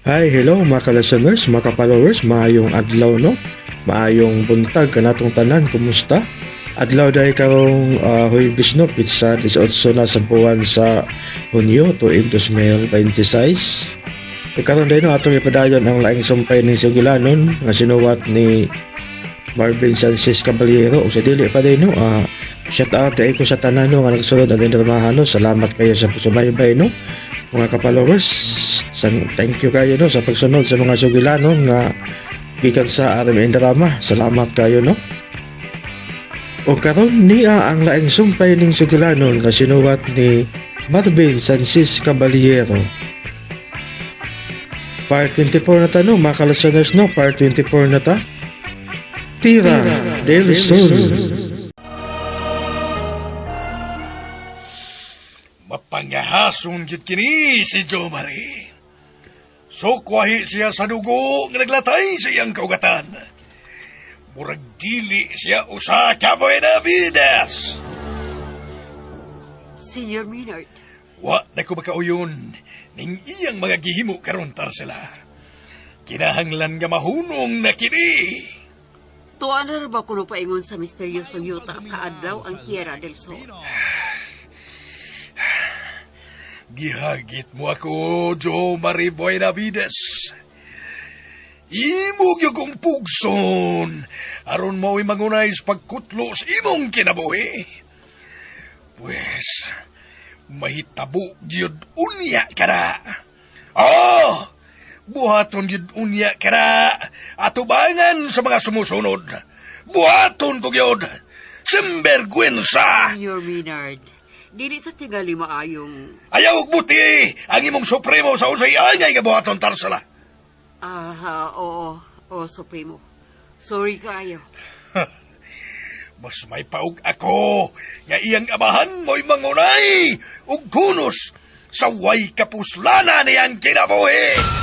Hi, hello mga ka-listeners, mga ka-followers, maayong adlaw no. Maayong buntag kanatong tanan, kumusta? Adlaw dahil karong Huwebes no, pitsa 18 na sa buwan sa Hunyo, tuig 2026. E karon dahil no, atong ipadayon ang laing sumpay ning Sugilanon nga sinuwat ni Marvin Sanchez Caballero. O sa dili pa din no, shout out dahil ko sa tanan no, nga nagsunod ang dinramahan no. Salamat kayo sa pagsubaybay no mga ka-followers. Thank you kayo no sa pagsunod sa mga sugilanon nga gikan sa RMN Drama. Salamat kayo no. O karon niya ang laing sumpay ning sugilanon nga sinuwat ni Marvin Sanchez Caballero. Part 24 na ta no, mga ka-listeners no, part 24 na ta. Tira del Sol. Mapangahason gid kini si Jo Marie. Sukwahi siya sa dugo nga naglatay sa iyang kaugatan. Murag dili siya usa ka Buenavides. Senior Maynard, Wa na ko makauyon ning iyang mga gihimo karon Tarsela. Kinahanglan nga mahunong na kini. Tuwa na ba kuno paingon sa misteryosong yuta sa adlaw ang Tierra del Sol? Gihagit mo ako, Jo Marie Buenavides. Imo gyud kong pugson aron mao'y mangunay sa pagkutlo sa imong kinabuhi. Pues, mahitabo gyud unya kana. Oh! Buhaton gyud unya kana atubangan sa mga sumusunod. Buhaton ko gyud. Simbergwensa! Senior Maynard, dili sa tingali maayong. Ayaw og buti ang imong supremo sa unsay angay nga buhaton Tarsala. Ah, oo, oo, Supremo. Sorry kaayo. Mas may paug ako nga iyang amahan mo'y mangunay ug kunos sa way kapuslana niyang kinabuhi.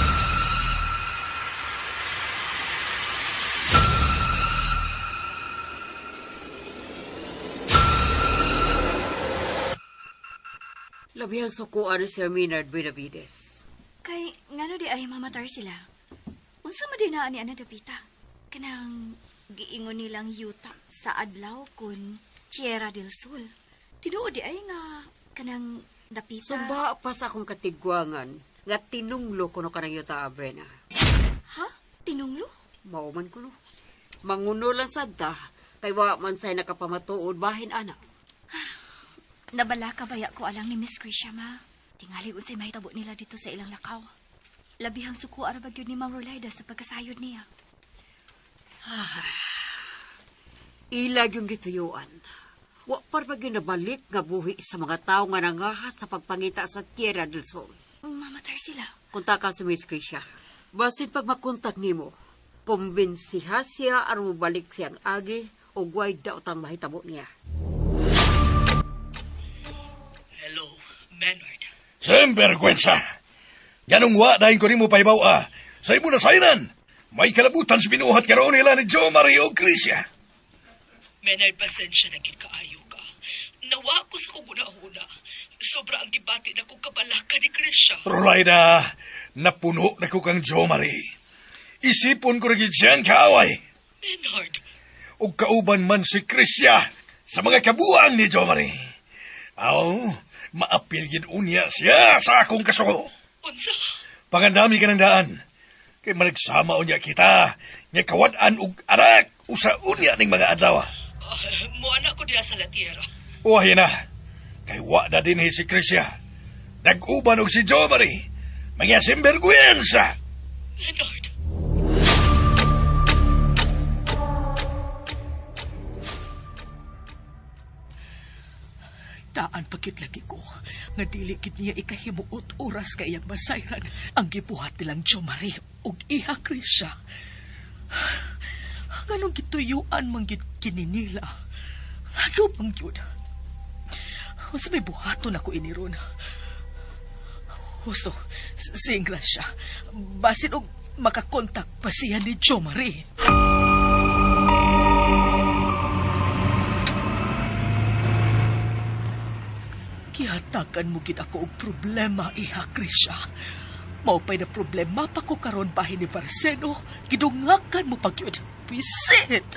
Labihan sukuan ni Sir Maynard Benavides. Kay ngano di ay mamatar sila? Unsa man din naa ni ana dapita? Kanang giingon nilang yuta sa adlaw kun Tierra del Sol. Tinuod di ay nga kanang dapita. Sumba pa sa akong katigwangan nga tinunglo kuno kanang yuta Abrena. Ha? Tinunglo? Mao man kuno. Manguno lang sadta kay wa man say nakapamatuod bahin ana. Nabala ka baya ko alang ni Miss Krisha, ma. Tingali unsay mahitabo nila dito sa ilang lakaw. Labihang suko ara ba gyud ni Ma'am Rolaida sa pagkasayod niya. Ilag yung gituyuan. Wa par ba gyud nabalik nga buhi sa mga tawo nga nangahas sa pagpangita sa Tierra del Sol. Mamatar sila. Kontak ka sa Miss Krisha. Basin pag makontak nimo, kumbinsiha siya aron mobalik siyang agi o way daotang mahitabo niya. Hello, Maynard. Simbergwensa! Ganong wa dahil ko nimo pahibaw-a. Sa imo na sayran, may kalabutan sa binuhat karon nila ni Jo Marie o Crisia. Maynard, pasensya na gid kaayo ka. Nawa ko sa kong una-una. Sobra ang gibati na kong kabalaka ni Krisha. Rolaida, napuno na ko kang Jo Marie. Isipon ko na gid siyang kaaway. Maynard, Ug kauban man si Crisia sa mga kabuang ni Jo Marie. Aw, maapil gid unya siya sa akong kasuko. Unsa? Pangandami ka ng daan. Kay managsama unya kita, nga kawad-an og anak usa unya ning mga adlaw. Mo anak ko diya sa La Tierra. Uwahi na. Kay wa na din si Crisia. Nag-uban og si Jo Marie. Mga simbergwensa. Maynard. Taan pagkit lagi ko, nga dili gid niya ikahimuot oras ka iyang masayran ang gibuhat nilang Jo Marie ug iha Krisha. Nganong gituyuan man gid kini nila? Ngano man gyud? Unsa may buhaton ako ini ron? Husto, singla siya. Basin og makakontak pa siya ni Jo Marie. Gihatagan mo gid ako og problema, iha Krisha. Maupay na problema pa ko karon bahin ni Barceno. Gidungakan mo pag yun. Pisit!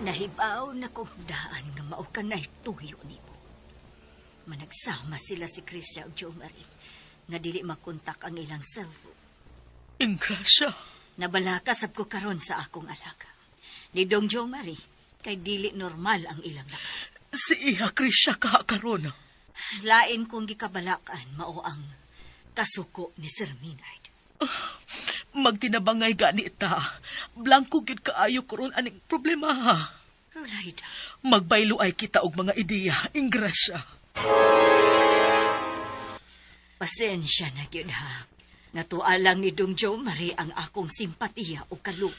Nahibaw na kong daan nga mao ka tuyo nimo. Managsama sila si Christian ug Jo Marie nga dili makontak ang ilang cellphone. Ingrasya. Nabalaka sab ko karon sa akong alaga. Ni Dong Jo Marie kay dili normal ang ilang lakaw. Si Iha Krisya ka karon. Lain kong gikabalakan mao ang kasuko ni Sir Maynard. Magtinabangay gani ta. Blanko gyud kaayo karon aning problema ha. Rolaida, Magbaylo ay kita og mga ideya, Ingrasya. pasensya na gyud ha. Natuwa lang ni Dong Jo Marie ang akong simpatiya o kaluoy.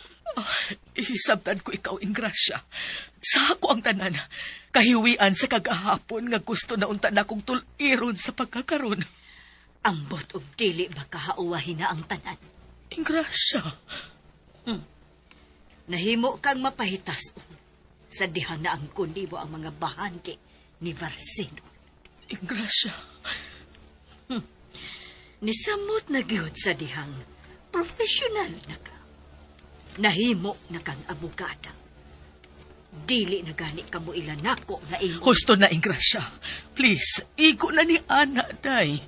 Ihisabtan ko ikaw, Ingrasya. Sa ako ang tanan. Kahiwian sa kagahapon nga gusto na unta na kong tuliron sa pagkakaron. Ambot og dili makahauwahin na ang tanan. Ingrasya. Nahimo kang mapahitas sa diha na ang kundibo ang mga bahante ni Varsino. Ingrasya. Nisamot na gyud sa dihang profesional na ka. Nahimo na kang abogada. Dili na gani kamo ila nako nga ingon. Husto na, Ingrasya. Please, igo na ni Ana, day.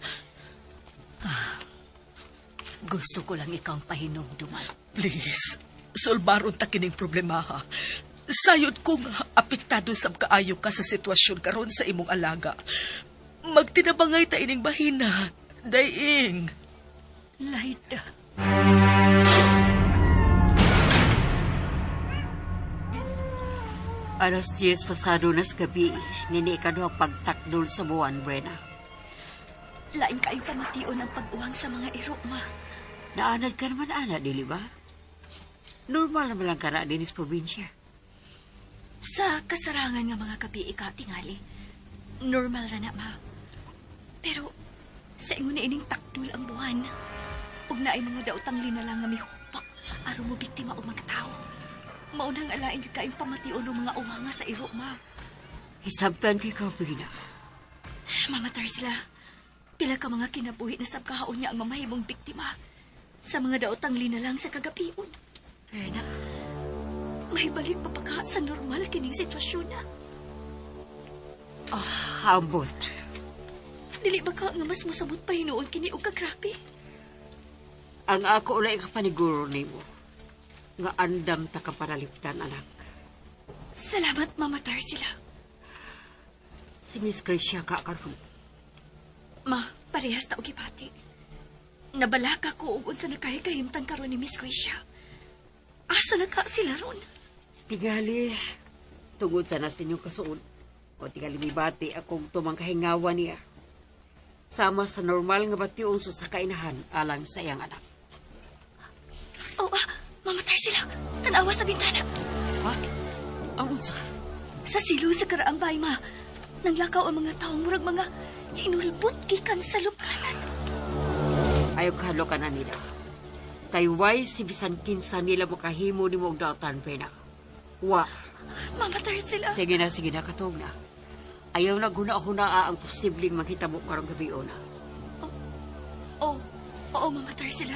Gusto ko lang ikaw ang pahinumduman. Please, solbaron ta kining problema ha. Sayod ko nga apektado sab kaayo ka sa sitwasyon karon sa imong alaga. Magtinabangay ta ining bahina, daying. Laida. Alas 10 pasado na sa gabi, nini ikaduha pagtakdol sa buwan, Brena. Lain kayong pamation ang pag-uwang sa mga iro, ma. Naanad ka naman, ana, dili ba? Normal naman lang ka na din sa probinsya. Sa kasarangan nga mga gabi ikatingali, normal ra na, ma. Pero sa ingon na ining takdol ang buwan, ug naay mga daotang linalang nga mihupa aron mo biktima og mga tao. Maunang alain gyud kayong pamation og mga uwanga sa iro, ma. Hisabtan kay ka, Brena. Mama Tarsila, pila ka mga kinabuhi na sab kahaon niya ang mamahimong biktima sa mga daotang linalang sa kagabion. Brena, May balik pa pa ka sa normal kining sitwasyon na. ambot. Dili ba ka nga mas mosamot pa hinuon kini og kagrabe? Ang ako ulay kapaniguro nimo. Nga andam ta ka panaliptan, anak. Salamat, Mama Tarsila. Si Miss Gracia ka karon. Ma, parehas ta og gibati. Nabalaka ko og unsa na kay kahimtang karon ni Miss Gracia. Asa na ka sila ron? Tingali, tungod sa nas ninyong kasuod. O tingali mibati akong tumang kahingawa niya. Sama sa normal nga bation sa kainahan alang sa iyang anak. Oh, Mama Tarsila, tanawa sa bintana. Ha? Ang unsa? Sa silo sa karaang bay, ma. Nanglakaw ang mga tao murag mga hinulbot gikan sa lupkanan. Ayaw kahalokan na nila. Kay way si bisan kinsa nila makahimo nimo og daotan, Brena. Wa. Mama Tarsila. Sige na, sige na, katog na. Ayaw na guna-huna ang posibleng maghitabo karong gabi na. Oh, oo, Mama Tarsila.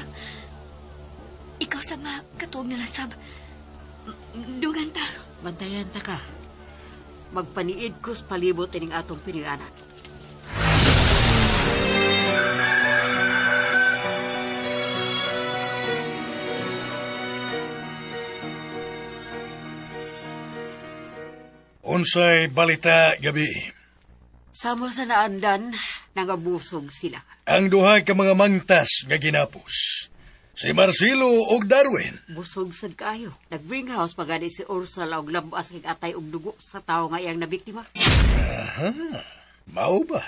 Ikaw sa ma, katuog na lasab. Dungan ta. Bantayan ta ka. Magpaniid ko sa palibot ining atong pinianan. Unsay balita gabi. Sama sa naandan, nangabusog sila. Ang duha ka mga mangtas nga ginapos. Si Marcelo ug Darwin. Busog sad kaayo. Nag-bring house pagani si Ursula og labas kay atay og dugo sa tawo nga iyang nabiktima. Aha. Mao ba?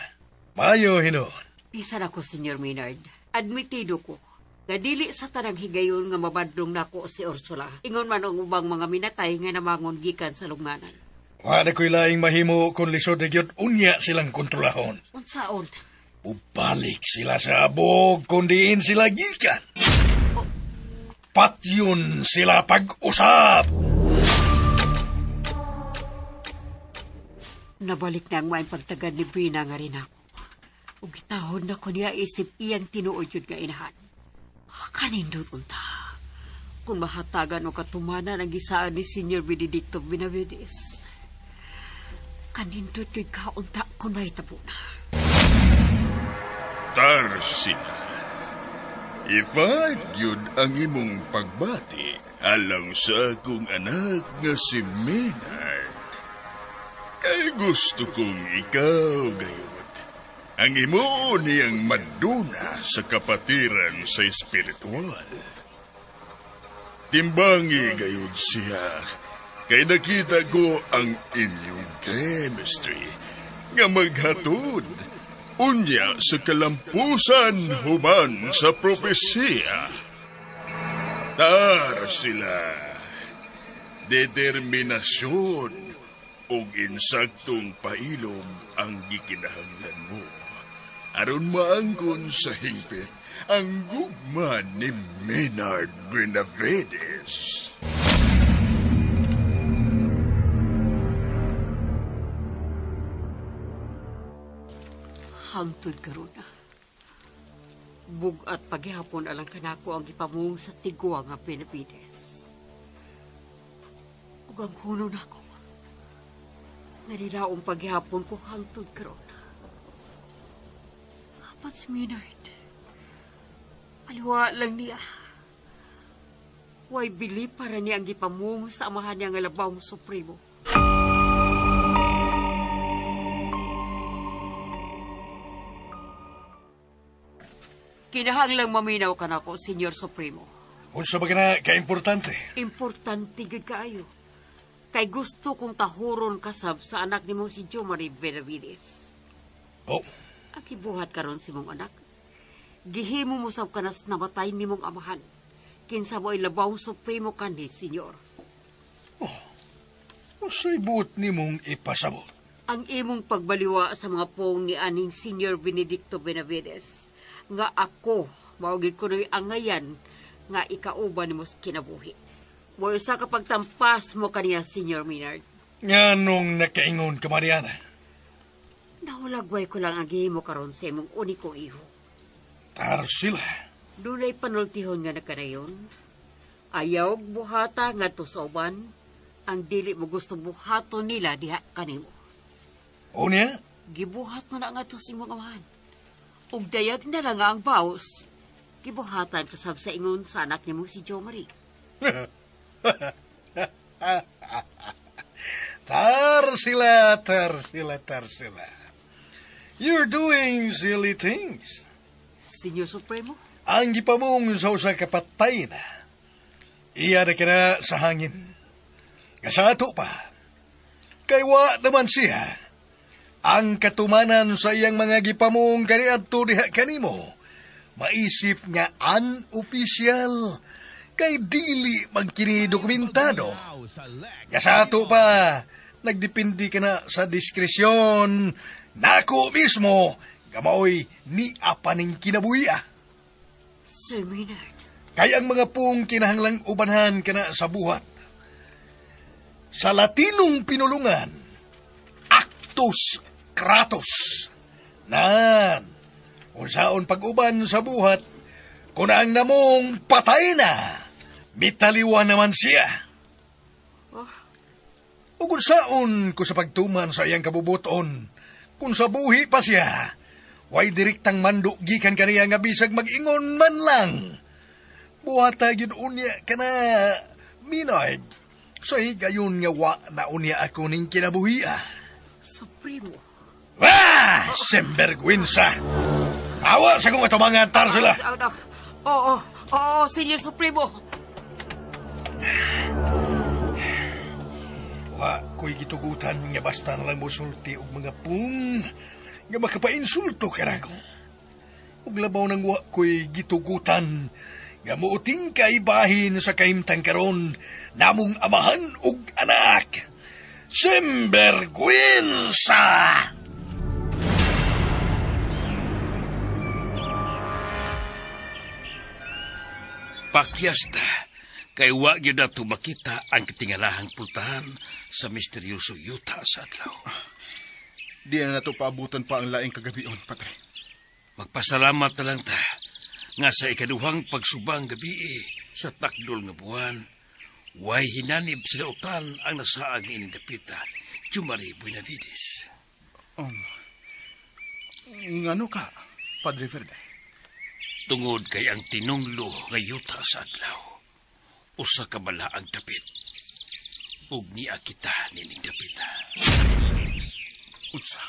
Mayo hinuon. Bisan ako, Senior Maynard. Admitido ko. Nga dili sa tanang higayon nga mabadlong nako si Ursula. Ingon man ang ubang mga minatay nga namangon gikan sa lugmanan. Wa na ko'y laing mahimo kung lisod na gyud unya silang kontrolahon. Unsaon? Ubalik sila sa abog kung diin sila gikan. Patyon sila pag-usap. Nabalik na ang maayong pagtagad ni Brina nga rin ako. Ug gitahod na ko niya isip iyang tinuod yun nga inahan. Kanindot unta. Kung mahatagan o katumanan ang gisaan ni Senyor Benedicto Benavides. Kanindot yun kaunta kung mahitabo na. Tarsila, ifahat yun ang imong pagbati alang sa akong anak nga si Maynard. Kay gusto kong ikaw gayud. Ang imo niyang maduna sa kapatiran sa espiritual. Timbangi gayud siya kay nakita ko ang inyong chemistry nga maghatod unya sa kalampusan human sa propesiya. Tarsila, determinasyon ug insaktong pailom ang gikinahanglan mo. Aron maangkon sa hingpit ang gugma ni Maynard Benavides. Hangtod karon na. Bug-at paghihapon alang kanako ang gipamung sa tigwa nga Benavides. Ug ang kuno nako. Nanilaong paghihapon ko hangtod karon. Apat si Maynard. Aliwa lang niya. Way bili para niya ang gipamung sa amahan niya nga labaw supremo. Kinahanglang maminaw ka nako, Senyor Supremo. Unsa ba kana kaimportante? Importante gyud kaayo. Kay gusto kong tahuron kasab sa anak nimo si Jo Marie Benavides. Oh, Ang gibuhat karon si mong anak. Gihimo mo sab kanas namatay nimong amahan. Kinsa mo ay labaw supremo kanhi, Senyor. unsay buot nimong ipasabot? Ang imong pagbaliwa sa mga pong ni aning Senyor Benedicto Benavides nga ako mao gid kunoy angayan nga ikauban nimo sa kinabuhi. Mo usa ka pagtampas mo kaniya, Senyor Maynard. Nganong nakaingon ka, Mariana? Nahulagway ko lang ang gihimo karon sa imong uniko iho. Tarsila. Dunay panultihon nga nakanayon. Ayaw buhata ngadto sa uban ang dili mo gustong buhaton nila diha kanimo. Unya? Gibuhat mo na ngadto sa imong amahan. Ug dayag na lang ang baos. Gibuhatan kasab sa ingon sa anak nimo si Jo Marie. Tarsila, Tarsila, Tarsila. You're doing silly things. Senyor Supremo, Ang gipamong sa usa ka patay na. Iya na kina sa hangin. Nga sa ato pa. Kay wa naman siya. Ang katumanan sa iyang mga gipamong kaniadto diha kanimo. Maisip nga unofficial. Kay dili magkini dokumentado. Nga sa ato pa, nagdepende ka na sa diskresyon. Nako mismo, gamaoy ni apaning kinabuhi. Sir Maynard. Kay ang mga pong kinahanglang ubanhan ka na sa buhat. Sa Latinong pinulungan, actus kratos. Nan, unsaon pag-uban sa buhat, kung ang namong patay na, mitaliwan naman siya. Oh. Ug unsaon ko sa pagtuman sa iyang kabubuton, kung sa buhi pa siya, way direktang mando gikan kaniya nga bisag mag-ingon man lang. Buhata gyud unya kana Minard. Sa higayon nga wa na unya ako ning kinabuhia. Supremo. Wah! Sembergwensa! Awa sa kong atumangan, Tarsila! Oh, no. Oo, oo, Senyor Supremo. Wa ko'y gitugutan nga basta na lang mosulti og mga pung nga makapainsulto kanako. Ug labaw nang wa ko'y gitugutan nga muuting kaibahin sa kahimtang karon namong amahan ug anak. Sembergwensa! Pakyasta, kay wa gyud nato makita ang katingalahang pultahan sa misteryoso yuta sa adlaw. Di na nato paabutan pa ang laing kagabion, Padre. Magpasalamat na lang ta nga sa ikaduhang pagsubang gabi sa takdol nga buwan, way hinanib sa lautan ang nasaag ni ining dapita, Jumari Buenavides. Ngano ka, Padre Verde? Tungod kay ang tinunglo nga yuta sa adlaw, usa ka balaang dapit, ug niya kita nining dapita. Unsa?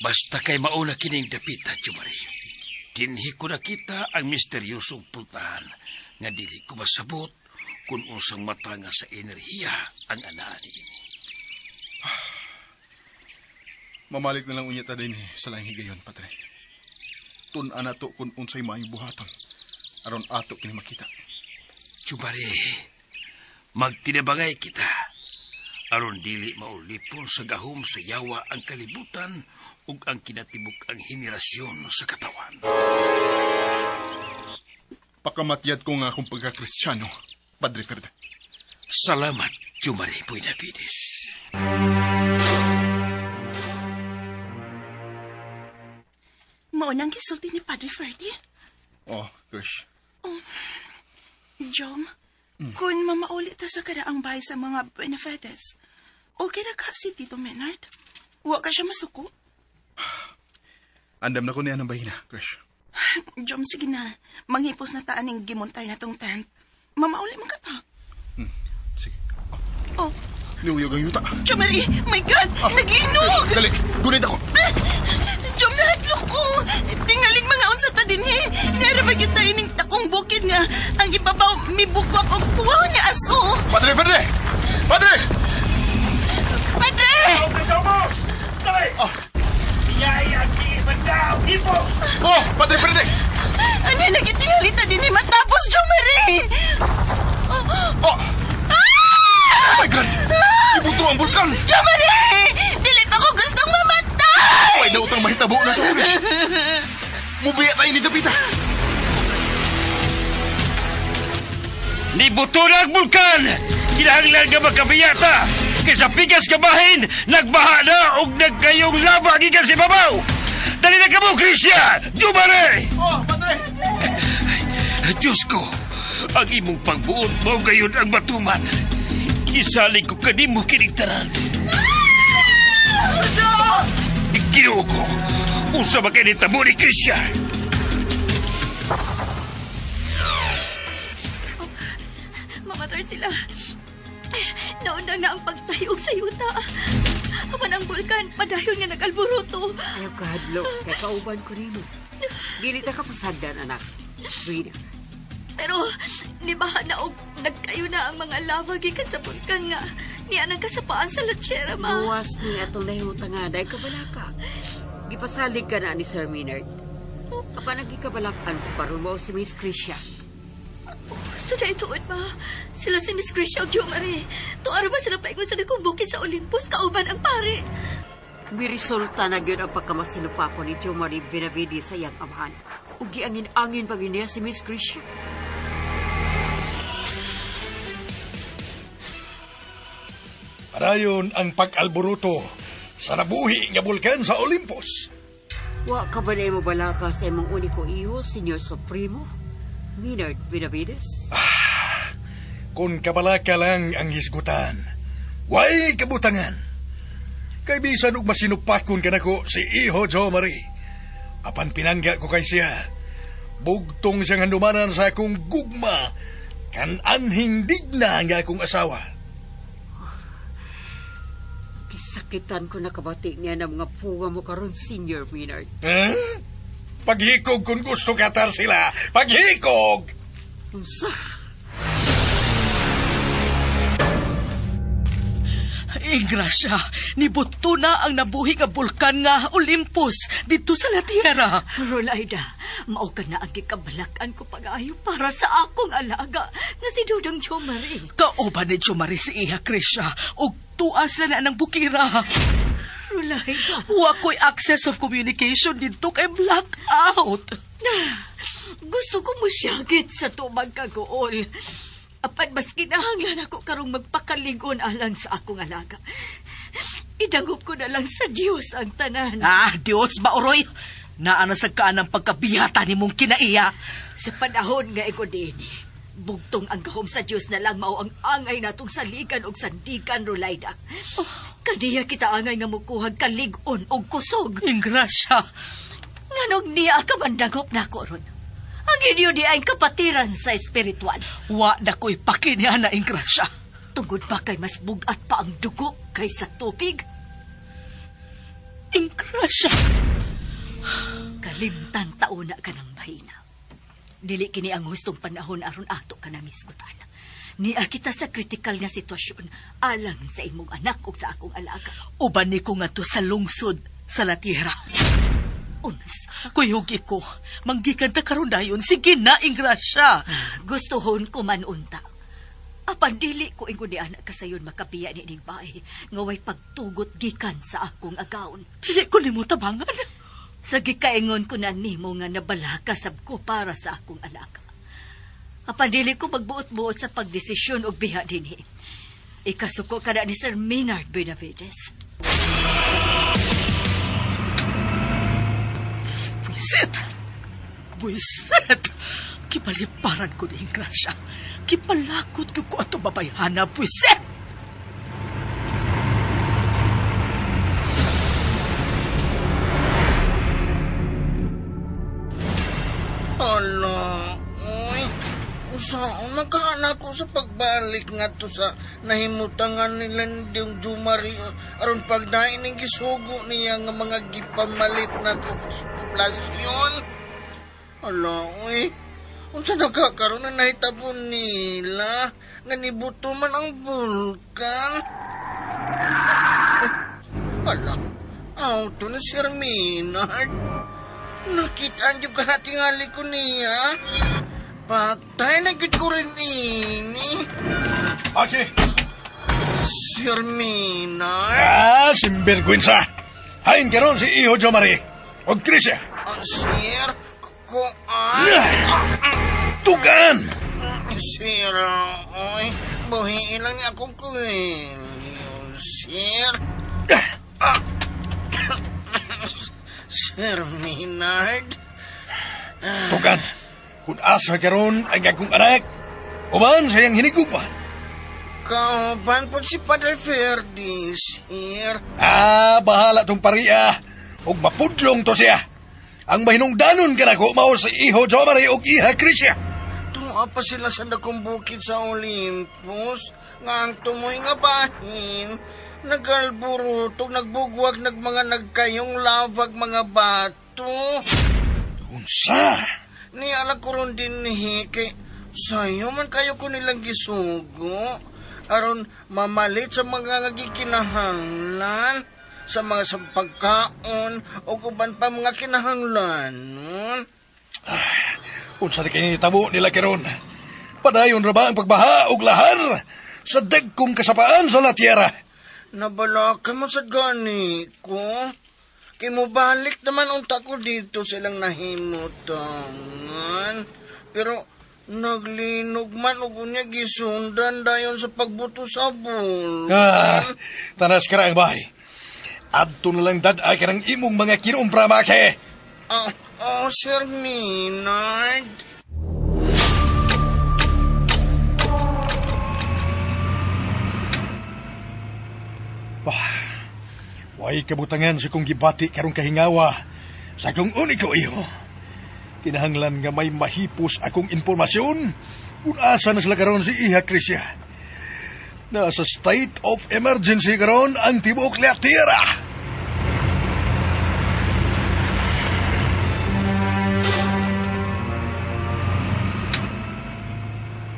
Basta kay mauna kining dapita, Jumari. Dinhi ko nakita ang misteryosong pultahan nga dili ko masabot kung unsang mata nga sa enerhiya ang anaan niini. Mamalik na lang unya ta din sa laing higayon, Padre. Tun-an nato kung unsay maayong buhaton aron ato kini makita. Jumari, magtinabangay kita aron dili maulipon sa gahom sa yawa ang kalibutan ug ang kinatibuk ang henerasyon sa katawan. Pakamatyad ko nga akong pagkakristyano, Padre Verde. Salamat, Jumari Buenavides. Maunang gisulti ni Padre Ferdy. Oh, Krish. Jom, kung mamauli ta sa karaang bahay sa mga Buenafides, okay na ka si Tito Menard? Wa ka siya masuko? Andam na ko niya ng bahina, Krish. Jom, sige na. Manghipos na taan ng gimontar na tong tent. Mamauli man ka ta. Sige. Oh, Niuyog ang yuta. Jomari! My God! Naglinog! Dali, gunit ako. Jom, nahadlok ko! Tingalig mga unsa ta dinhi. Nara ba kita ining takong bukid nga ang ibabaw mibukwak og puwaw nga aso. Padre Verde! Padre! Padre! Oh. Oh, Padre Verde! Ano nagitingali ta dinhi matapos, Jomari? Oh! Oh! Oh my God! Ibuto ang bulkan! Jomari! Dili pa ko gustong mamatay! May dautang mahitabo na to, Krish. Mubiya tayo ni Dapita. Nibuto na ang bulkan! Kinahanglan nga magkabiyata! Kay sa pikas kabahin, nagbaha na og nagkayong lava gikan sa ibabaw! Dali na kamo, Krisya! Jumare! Oh, Padre! Diyos ko, ang imong pagbuot mao gayon ang batuman. Isalig ko kanimo kining tanan. Ginoo ko, unsa ba kay nitabo ni Krisya? Mamatar sila. Nauna na ang pagtayog sa yuta. Apan ang bulkan, padayon nga nag-alboroto. Ayaw kahadlok, kay kauban ko nimo. Dili ta ka pasagdan, anak. Rina, Pero nibaha na og nagkayo na ang mga lava gikan sa bulkan nga niya nang kasapaan sa latsera, ma. Buwas ni atong nahimutangan dahil kabalaka. Gipasalig ka na ni Sir Maynard. Apan ang gikabalakan ko karon mao si Miss Krisha. Gusto na ituod, ma. Sila si Miss Krisha ug Jo Marie. Tuaro ba sila paingon sa dakong bukid sa Olympus kauban ang pare? Miresulta na gyud ang pagkamasinupako ni Jo Marie Benavides sa iyang amahan. Ug giangin-angin pa gyud niya si Miss Krisha. Padayon ang pag-alboruto sa nabuhi nga bulkan sa Olympus. Wa ka ba na imo balaka sa imong uniko iho, Senyor Supremo? Maynard Benavides? Kung kabalaka lang ang hisgutan, way kabutangan. Kay bisan og masinupakon kanako si Iho Jo Marie. Apan pinangga ko kay siya. Bugtong siyang handumanan sa akong gugma kan anhing digna nga akong asawa. Kisakitan ko nakabati niya ng mga puwa mo karon, Senior Maynard. Eh? Paghikog kung gusto katar sila. Paghikog! Unsa? Eh, grasya, nibuto na ang nabuhi nga bulkan nga Olympus dito sa La Tierra. Rolaida, mao ka na ang gikabalakan ko pag-ayo para sa akong alaga nga si Dudang Jo Marie. Kauban ni Jo Marie si Iha Krisha ug tuas na na ng bukira. Rolaida, Wa ko'y access of communication dito kay blackout. Gusto ko mo siyagit sa tumang kagool. Apan mas kinahanglan ako karong magpakaligon alang sa akong alaga. Idangop ko na lang sa Dios ang tanan. Ah, Dios ba, Oroy? Naa na sa kaan ang pagkabihata ni mong kinaiya. Sa panahon nga iko din, bugtong ang gahom sa Dios na lang mao ang angay natong saligan og sandigan, Rolaida. Kaniya kita angay nga mukuhag kalig-on og kusog. Ingrasya. Nganong niya ka mandangop nako ron? Ang inyo di ay kapatiran sa espiritual. Wa na ko'y pakiniya na, Ingrasya. Tungod ba kay mas bugat pa ang dugo kaysa tubig? Ingrasya. Kalimtan tauna ka ng mahina. Dili kini ang hustong panahon aron ato ka nang isgutan. Nia kita sa kritikal nga sitwasyon alang sa imong anak ug sa akong alaga. Uban ni ko ngadto sa lungsod sa Latira. Unsa? Kuyugi ko, manggikan ta karon dayon. Sige na, Ingrasya. Gustuhon ko man unta. Apan dili ko ingon ni anak kasayon makabiya ni ining bae nga way pagtugot gikan sa akong agawon. Dili ko nimo tabangan. Sa gikaingon ko na nimo nga nabalaka sab ko para sa akong alaga. Apan dili ko magbuot-buot sa pagdesisyon og biha dinhi. Ikasuko ka na ni Sir Maynard Benavides. Buisit! Buisit! Kipaliparan ko ni Ingrasya. Kipalakot ko ko ato babayhana, buisit! Ala, uy. Unsaon magkaanak ko sa pagbalik ngadto sa nahimutangan nila ni Diyong Jumari aron pagdain ning gisugo niya nga mga gipamalit na ko poblasyon. Ala, uy. Unsa na ka karon na nahitabo nila nga nibuto man ang bulkan? Ala, auto ni Sir Maynard. Nakita ang ka hatingali ko niya. Patay na gid ko rin ini. Aki! Sir Maynard? Ah, simbirgwensa! Hain karon si Iho Jomari. Og Krisya. Sir, kuan? Tugan! Sir, oy, buhiin lang niya akong kwelyo, sir. Sir Maynard? Tugan! Kung asa karon ang akong anak, uban sa iyang hinigugma. Kauban po si Padre Ferdi, sir. Ah, bahala tong pariya. Ug mapudlong to siya. Ang mahinungdanon ka nako mao si Iho Jomari ug Iha Krisya. Tunga pa sila sa dakong bukid sa Olympus, nga ang tumoy nga bahin, nagalburutog, nagbugwag, nagmanga nagkayong lavag mga bato. Unsa? Niala ko ron din ni kay sayo man kayo ko nilang gisugo. Aron mamalit sa mga ngagikinahanglan, sa mga sa pagkaon, o uban pa mga kinahanglanon. Unsa ni kay tabo nila karon? Padayon ra ba ang pagbaha og lahar sa dagkong kasapaan sa La Tierra? Nabalaka mo sa gani ko. Kay mobalik naman unta ko dito silang nahimutangan. Pero naglinog man og unya gisundan dayon sa pagbuto sa bulkan. Ah, tanas ka ang bahay. Adto na lang dad-ay ka ng imong mga kinumpra, Maki. Oh, Sir Maynard. Wah, way kabutangan sa kong gibati karong kahingawa sa akong uniko iho. Kinahanglan nga may mahipos akong impormasyon kung asa na sila karon si Iha Krisya. Nasa state of emergency karon ang tibuok La Tierra.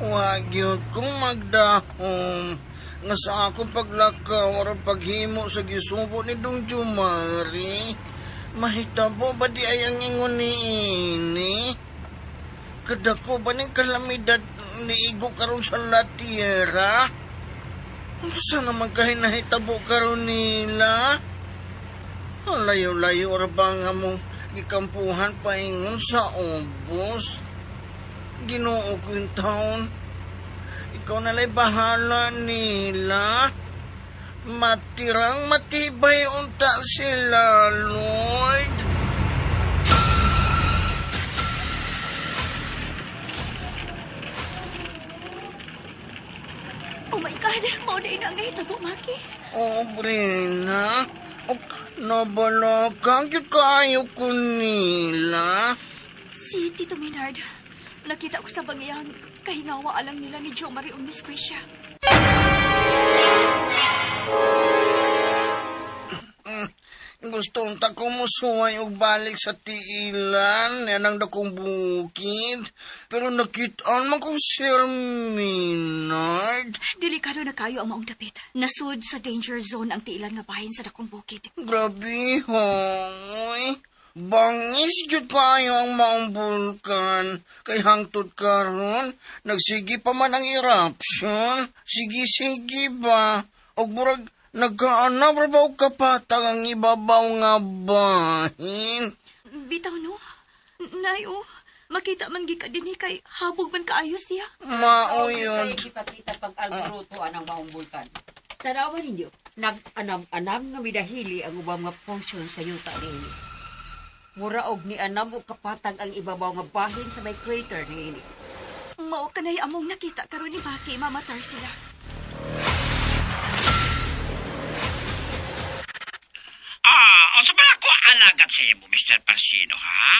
Wag yun kong magdahom nga sa akong paglakaw aron paghimo sa gisugo ni Dong Jumari. Mahitabo ba di ay ang ingon ni ini? Kadako ba ning kalamidad niigo karon sa La Tierra? Unsa naman kahay nahitabo karon nila? Layo-layo ra ba nga mo gikampuhan paingon sa ubos? Ginoo ko yung taon. Ikaw na la'y bahala nila. Matirang matibay unta sila, Lord. Oh my God, mao na ina ang nahitabo, Maki. Oh, Brina. Ok, nabalakang gyud kaayo ko nila. Si Tito Maynard, nakita ko sa bangiyang kahingawa alang nila ni Jo Marie ug Miss Krisha. Gusto unta ko musuway og balik sa tiilan, yan ang dakong bukid. Pero nakitaan man kong Sir Maynard. Delikado na kayo ang maong dapit. Nasud sa danger zone ang tiilan nga bahin sa dakong bukid. Grabe, hoy. Bangis gyud kayo ang maong bulkan. Kay hangtod karon, nagsige pa man ang eruption. Sige-sige ba? Og murag nagkaanab ra ba og kapatag ang ibabaw nga bahin? Bitaw no? Nay, oh. Makita man gi ka dinhi kay habog man kaayo siya. Mao yun. Gipakita pag-alboroto anang maong bulkan. Tanawan ninyo, nag-anam-anam nga midahili ang ubang nga portion sa yuta niini. Mura og ni anam og kapatag ang ibabaw nga bahin sa may crater niini. Mao kanay among nakita karon ni Maki, Mama Tarsila. Ah, unsa ba ako alagad sa imo, Mr. Parsino, ha?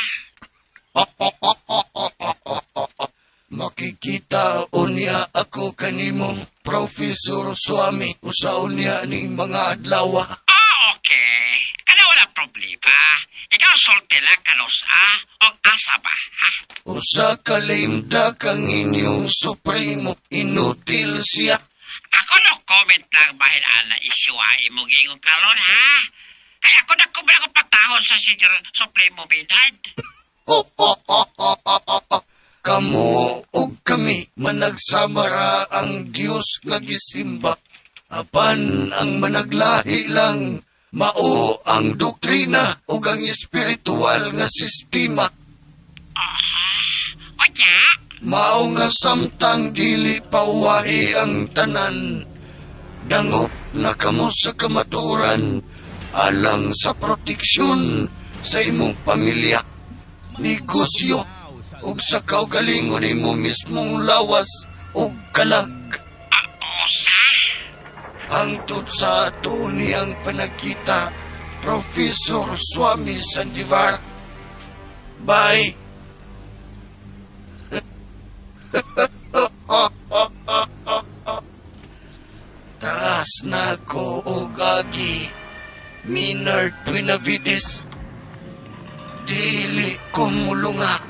Makikita unya ako kanimo, Professor Swami, usa unya ning mga adlaw. Ah, okay. Kana wala problema. Ikaw sulti lang kanos, ha? O asa ba, ha? Usa ka limda kang inyong supremo, inutil siya. Ako no comment lang bahin ana isywa imo giingon karon, ha? Kaya ako na kubra ko patahon sa Senior Supremo Maynard. Kamo og kami managsamara ang Dios nga gisimba. Apan ang managlahi lang mao ang doktrina ug ang espiritual nga sistema. Onya? Mao nga samtang dili pawahi ang tanan. Dangop na kamo sa kamatuoran alang sa proteksyon sa imong pamilya, negosyo, ug sa kaugalingon nimo mismong lawas ug kalag. Usa? Hangtod sa ato niyang panagkita, Professor Swami Sandivar. Bye! Taas na ko og agi, Maynard Benavides. Dili ko mulunga,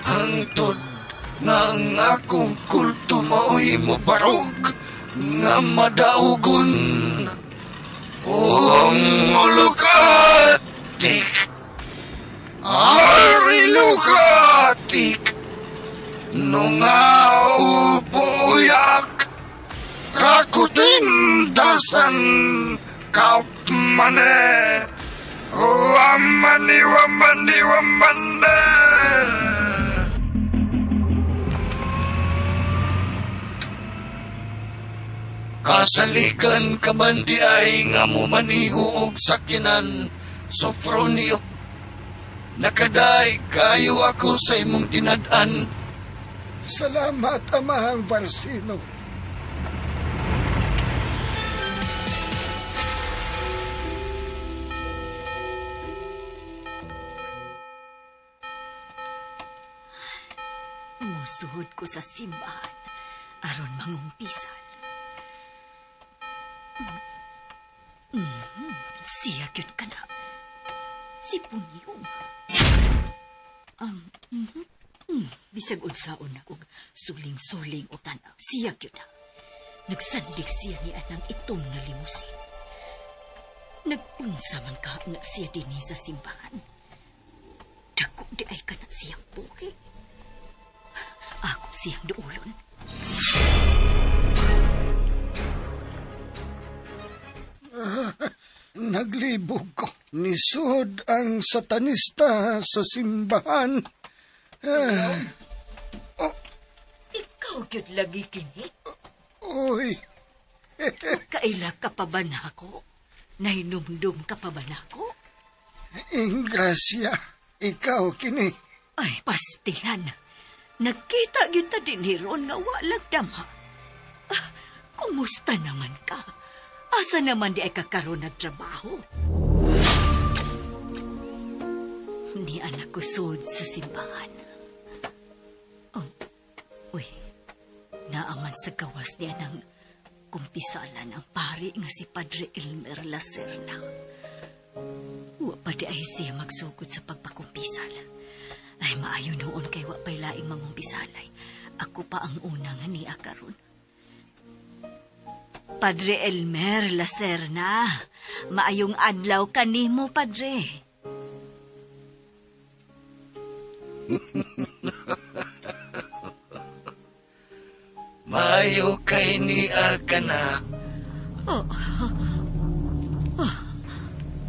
hangtod nga ang akong kulto mao'y mobarog nga madaugon. Ong ulukatik, arilukatik, nunga ubuyak, rakutindasan kaupmane, wamani wamani wamane. Kasaligan ka man di ay nga mo maniho og sakinan, Sofronio. Nakaday kayo ako sa imong tinad-an. Salamat, Amahang Varsino. Musuhod ko sa simbahan aron mangumpisal. Siya gyud ka na. Si Punyong. Bisag unsaon na kog suling-suling o tanaw. Siya gyud na. Nagsandig siya ni anang itom nga limusin. Nag-unsa man ka na siya dinhi sa simbahan. Dako di ay ka na siyang buhi. Ako siyang duulon. Naglibog ko. Nisod ang satanista sa simbahan. Ikaw gyud lagi kini. Oy, Kaila ka pa ba nako? Nahinumdum ka pa ba nako? Ingrasya, ikaw kini. Ay, pastilan. Nagkita gyud ta din ron nga walang dama. Ah, kumusta naman ka? Asa naman di ay kakaroon nagtrabaho? Ni anak ko sud sa simbahan. Oh, uy, naaman sa gawas niya ng kumpisalan ang pari nga si Padre Elmer Lacerna. Wa pa di ay siya magsugod sa pagpakumpisal. Ay, maayo noon kay wa pa'y laing mangumpisalay. Ako pa ang una nga niya karon. Padre Elmer Lacerna, maayong adlaw kanimo, Padre. Maayo kay niya ka na. Oh. Oh.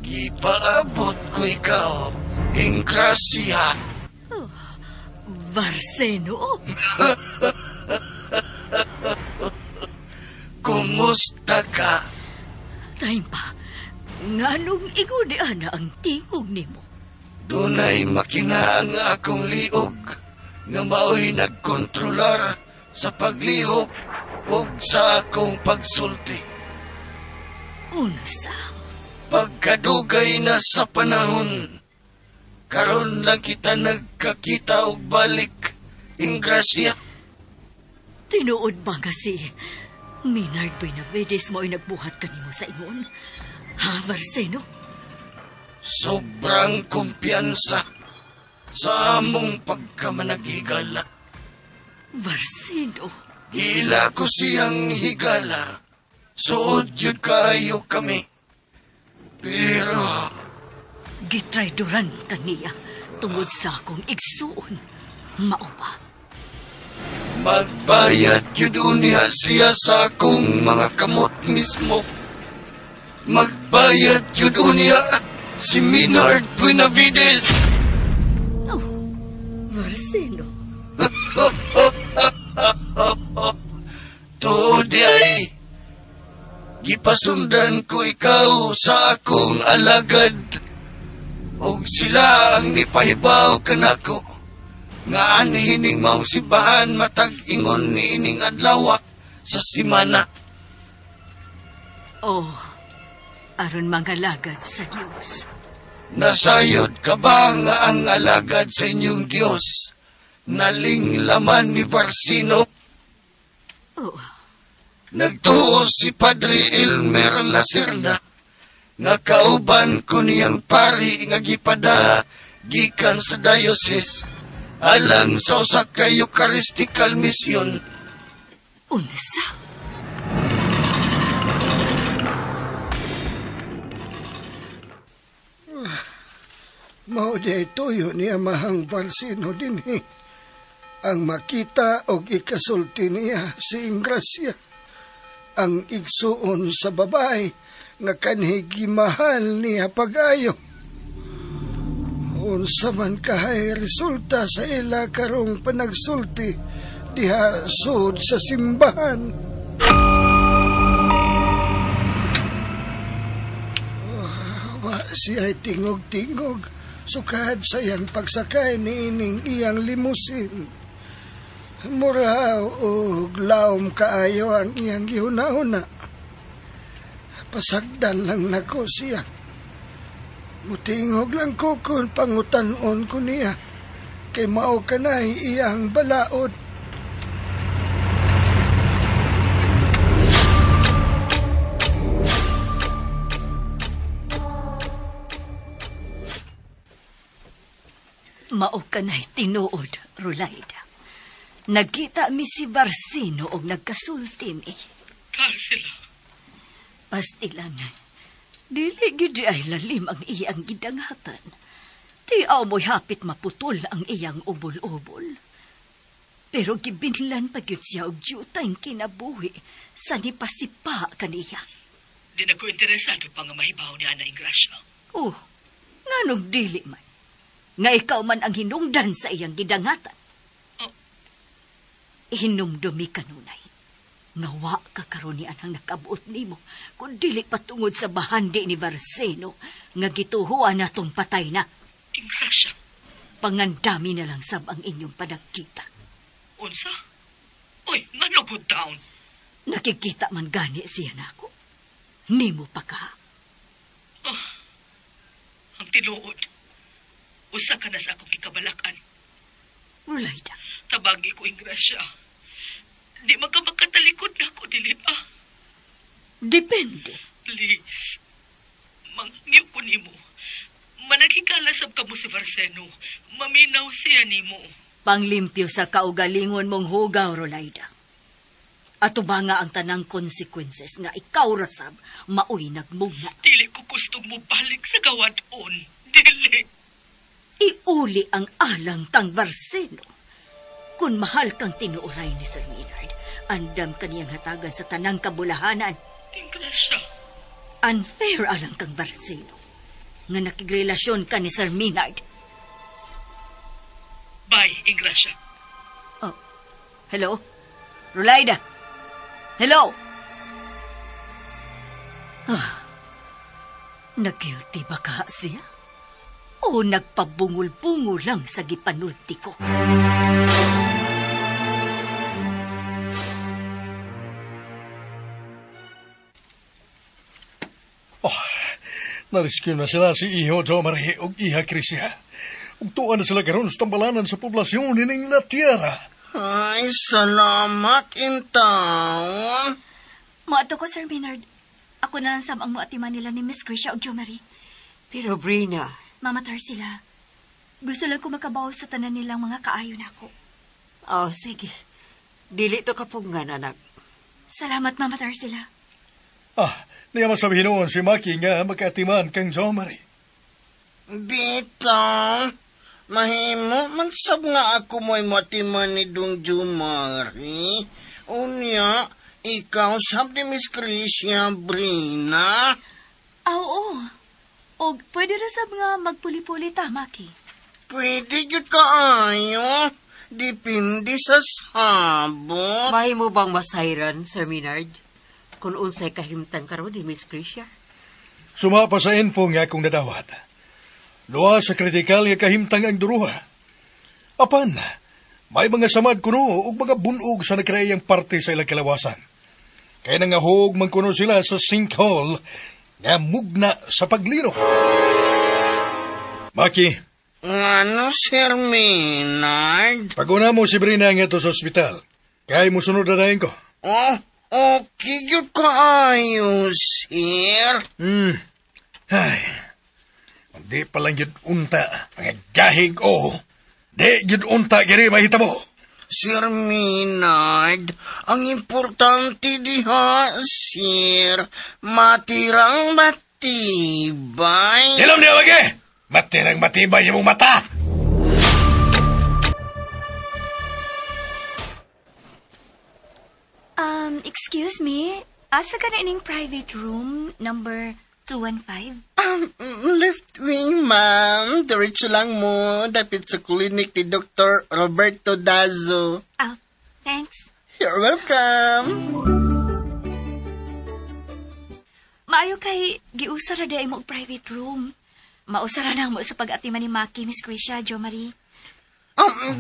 Gipaabot ko ikaw, Ingrasya. Oh. Barseno? Kumusta ka? Time pa, nganong ingon ni ana ang tingog nimo? Dunay makina ang akong liog nga mao'y nagkontrolar sa paglihok ug sa akong pagsulti. Unsa? Pagkadugay na sa panahon, karon lang kita nagkakita og balik, Ingrasya. Tinuod ba nga si Maynard Benavides mo'y nagbuhat kanimo sa ingon? Ha, Barseno? Sobrang kumpiyansa sa among pagkamanaghigala. Barseno? Gila ko siyang higala. Suod yun kayo kami. Pero... Gitrayduran ka niya tungod sa akong igsuon. Mao ba? Magbayad yun niya siya sa akong mga kamot mismo. Magbayad yun niya si Maynard Benavides. Oh, Barseno. Tuod ay, gipasundan ko ikaw sa akong alagad. Og sila ang nipahibaw kanako nga anhining mausibahan matag ingon ni ining adlaw sa simana. Oh, aron mangalagad sa Dios. Nasayod ka ba nga ang alagad sa inyong Dios naling laman ni Barsino? Oh. Nagtuo si Padre Elmer Lacerna nga kauban ko niyang pari nga gipada gikan sa diocese alang sa usa ka Eucharistical Mission. Unsa? Mao di ay tuyo ni Amahang Barsino dinhi. Ang makita og ikasulti niya si Ingrasya. Ang igsuon sa babae nga kanhi gimahal niya pag-ayo. Unsa man kahay resulta sa ila karong panagsulti diha sud sa simbahan. Oh, wa siya'y tingog-tingog sukad sa iyang pagsakay niining iyang limusin. Mura og laom kaayo ang iyang gihuna-huna. Pasagdan lang nako siya. Mutingog lang ko kung pangutan-on ko niya. Kay mao kanay iyang balaod. Mao kanay tinuod, Rulaida. Nagkita mi si Barsino og nagkasulti mi. Karsela. Pastilan, dili gid ay lalim ang iyang gidangatan. Tiaw mo'y hapit maputol ang iyang ubol-ubol. Pero gibinlan pa gyud siya og dyutang kinabuhi sa nipasipa kaniya. Di na ko interesado pa nga mahibaw ni Ana Ingrasya. Oh, nganong dili man. Nga ikaw man ang hinungdan sa iyang gidangatan. Oh. Hinumdumi kanunay. Nga wa ka karon ni anang nakabuot nimo kun dili pa tungod sa bahandi ni Barceno nga gituhuan natong patay na. Ingrasya. Pangandami na lang sab ang inyong padagkita. Unsa? Uy, ngano good down? Nakikita man gani siya nako. Nimo pa ka. Oh, ang tinuod. Usa ka na sa akong kikabalakan. Rulayda. Tabagi ko, Ingrasya. Di man ka makatalikod na ako, dili ba? Depende. Please. Mangangyo ko nimo. Managhigala sab kamo si Varseno. Maminaw siya nimo. Panglimpyo sa kaugalingon mong hugaw, Rolayda. Ato ba nga ang tanang consequences nga ikaw rasab maoy nagmugna. Dili ko gustong mobalik sa gawadon. Dili. Iuli ang alang kang Barseno. Kung mahal kang tinuoray ni Sir Maynard, andam kaniyang hatagan sa tanang kabulahanan. Ingrasya. Unfair alang kang Barseno nga nakigrelasyon ka ni Sir Maynard. Bye, Ingrasya. Oh, hello? Rulayda? Hello? Ah, nag-guilty ba ka siya? O nagpabungol-bungol lang sa gipanulti ko? Oh, narescue na sila si Iho Jomari ug Iha Crisia. Ug tuan na sila karon sa tambalanan sa poblasyon nining La Tierra. Ay, salamat, intaon. Moadto ko, Sir Maynard. Ako na lang sab ang muatiman nila ni Miss Grisha ug Jo Marie. Pero Brina... Mama Tarsila, gusto lang ko makabaw sa tanan nilang mga kaayo nako. Oh, sige. Dili to kapungan, anak. Salamat, Mama Tarsila. Ah, niya masabihin noon si Maki nga magkaatiman kang Jo Marie. Bitaw, mahimo man sab nga ako mo'y matiman ni Dong Jumari. Unya, ikaw sab ni Miss Crisia Brina. Ah, oo. Og pwede ra sab nga magpuli-puli ta, Maki. Pwede jud kaayo. Depende sa sabot. Mahimo bang masayran, Sir Maynard? Kung unsay kahimtang karon ni Miss Crisia? Suma pa sa info nga akong nadawat. Luwa sa kritikal nga kahimtang ang duruha. Apan, may mga samad kuno ug mga bunog sa nagkreayang parte sa ilang kalawasan. Kaya nangahog man kuno sila sa sinkhole nga mugna sa paglino. Maki. Ano, Sir Maynard? Paguna mo si Brina nga to sa ospital. Kaya mo sunod na dahin ko. Oh, okay yun kaayo, sir. Ay, hindi pa lang yun unta. Mga gahig, oh. Di yun unta, gini, mahita mo. Sir Maynard, ang importante diha, sir, matirang matibay. Ilam niya, wag eh! Matirang matibay sa mong mata! Excuse me, asa ka na ining private room number 215? Left wing, ma'am. Diretso lang mo. Dapit sa clinic ni Dr. Roberto Dazo. Oh, thanks. You're welcome. Maayo kay giusa ra di mo og private room. Mausa ra na mo sa pag-atiman ni Maki, Miss Grisha, Jo Marie.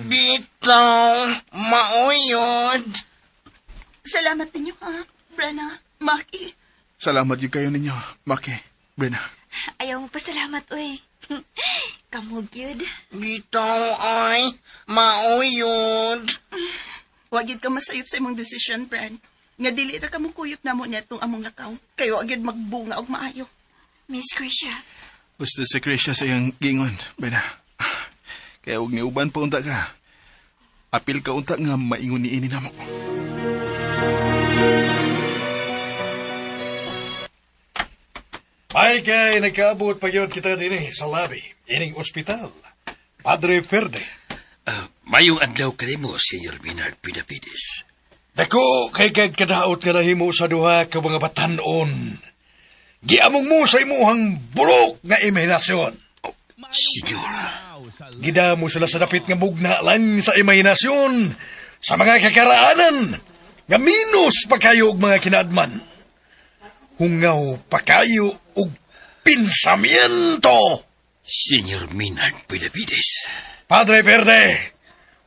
Bitaw, mauyod. Salamat ninyo, ha, Brenna, Maki. Salamat yun kayo ninyo, Maki, Brenna. Ayaw mo pasalamat, uy. Kamog yun. Bitaw ay, mauyod. Wag yun ka masayop sa imong desisyon, Bren. Nga dili ra ka mukuyot na mo niya itong among lakaw. Kayo wag yun magbunga og maayo. Miss Grisha. Gusto si Grisha sa iyang gingon, Brenna. Kaya huwag niuban pa unta ka. Apil ka unta nga maingon ni ini namo. Ay kay nagkaabot pa yun kita din sa lobby, ining ospital. Padre Ferde. Mayong adlaw kanimo, Senyor Maynard Benavides. Dako, kay kag kadaot nga nahimo sa duha ka mga batan-on. Giamong mo sa imuhang bulok nga imahinasyon. Oh, senyor. Gidamo sila sa dapit nga mugna lang sa imahinasyon, sa mga kakaraanan. Nga minus pa kayo og mga kinaadman. Hungaw pa kayo og pensamiento. Senyor Minard Benavides. Padre Verde,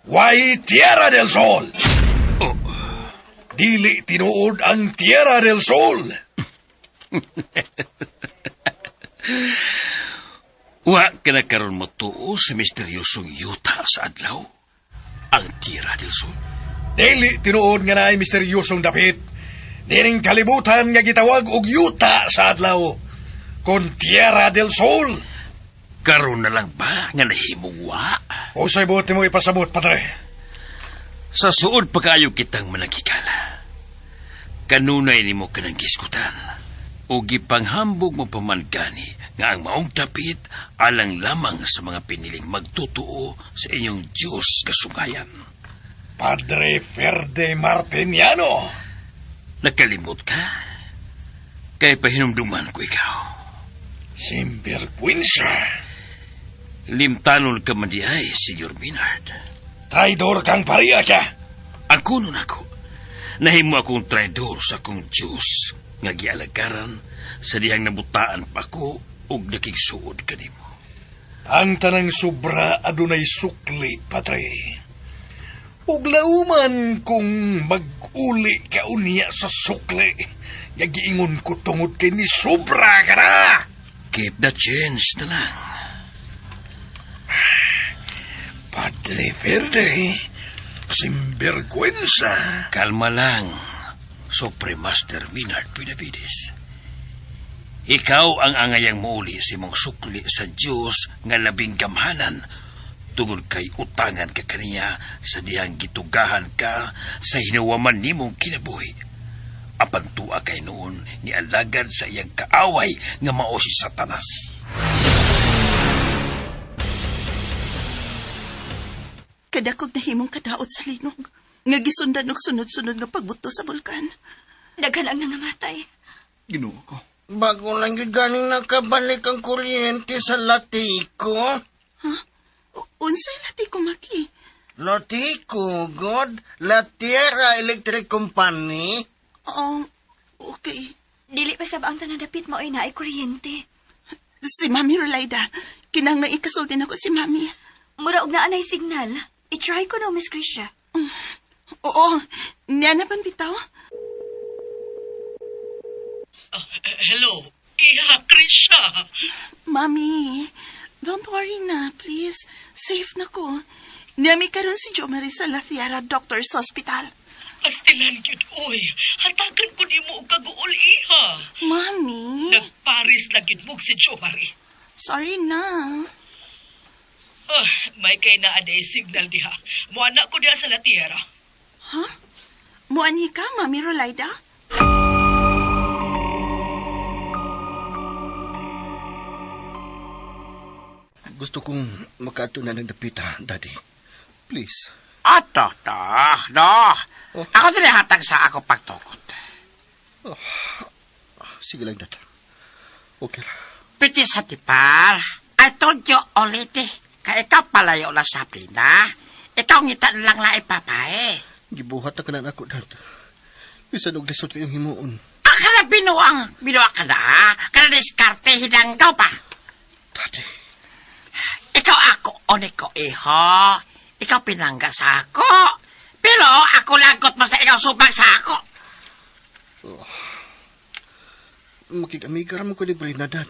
why Tierra del Sol? Oh. Dili tinuod ang Tierra del Sol. Wa ka na karon motuo sa misteryosong yuta sa adlaw. Ang Tierra del Sol. Dili tinuod nga naay misteryosong dapit. Dining kalibutan nga gitawag og yuta sa adlaw. Kon Tierra del Sol. Karon na lang ba nga nahimong wa? Usay buot mo ipasabot, padre. Sa suod pa kayo kitang managikala. Kanunay nimo kanang giskutan. O gipanghambog mo pa man gani nga ang maong dapit alang lamang sa mga piniling magtotoo sa inyong Diyos kasungayan. Padre Ferde Martiniano. Nakalimot ka? Kay pahinumduman ko ikaw. Simbergüenza. Limtanon ka man di ay, Senyor Minard. Traidor kang pariya ka. Ang kuno nako, nahimo akong traidor sa akong Diyos nga gialagaran sa dihang nabutaan pa ko ug nakigsuod kanimo. Ang tanang sobra adunay sukli, padre. Ug lauman kung mag-uli ka unya sa sukli, nga giingon ko tungod kay ni sobra ka na. Keep the change na lang. Padre Verde, simbergüenza. Kalma lang, Supreme Master Minard Benavides. Ikaw ang angayang muuli sa imong sukli sa Dios nga labing gamhanan tungod kay utangan ka kaniya sa dihang gitugahan ka sa hinawaman nimong kinabuhi. Apan tuwa kay noon ni alagad sa iyang kaaway nga mao si Satanas. Kadakog nahimong kadaot sa linog. Nga gisundan og sunod-sunod nga pagbuto sa bulkan. Daghan ang nangamatay. Ginoo ko. Bago lang yun ganing nakabalik ang kuryente sa Latiko. Ha? Unsay lati ko, Maki? Latiko, God? La Tierra Electric Company? Okay. Dili pa sab ang tanan dapit mo ay naay kuryente. Si Mami Rolaida. Kinahanglan ikasulti nako si Mami. Mura og naa nay signal. I-try ko no, Miss Krisha. Oo, niya na pan bitaw. Hello, Iha, Krisha. Mami, don't worry na, please. Safe na ko. Niyami karon si Jo Marie sa La Fiera Doctors Hospital. Astilan gyud oy. Hatagan ko nimo og kaguol iha. Mami, Nagparis na gyud mo si Jo Marie. sorry na. Ah, may kay naa day signal diha. Moana ko diha sa La Tierra. Ha? Muani ka, Mami Rolaida? Gusto kong makato na ng dapita, Daddy. Please. Ato, to, no. Ako din hatag sa ako pagtukot. Sige lang, Dad. Okay ra. Piti sa tipar, I told you already. Kaya ikaw palayo na sa Pina. Ikaw ngita na lang na ipapae. Gibuhat na ka na ako, Dad. Bisan og lisod kayong himuon. Ang kana binuang, binuang ka na, ha? Kana diskarte hinanggaw pa. Daddy. Ikaw ako, oniko, iho. Ikaw pinangga sa ako. Pero ako lagot basta ikaw subang sa ako. Makikamiga ra mo ko ni Brina, Dad.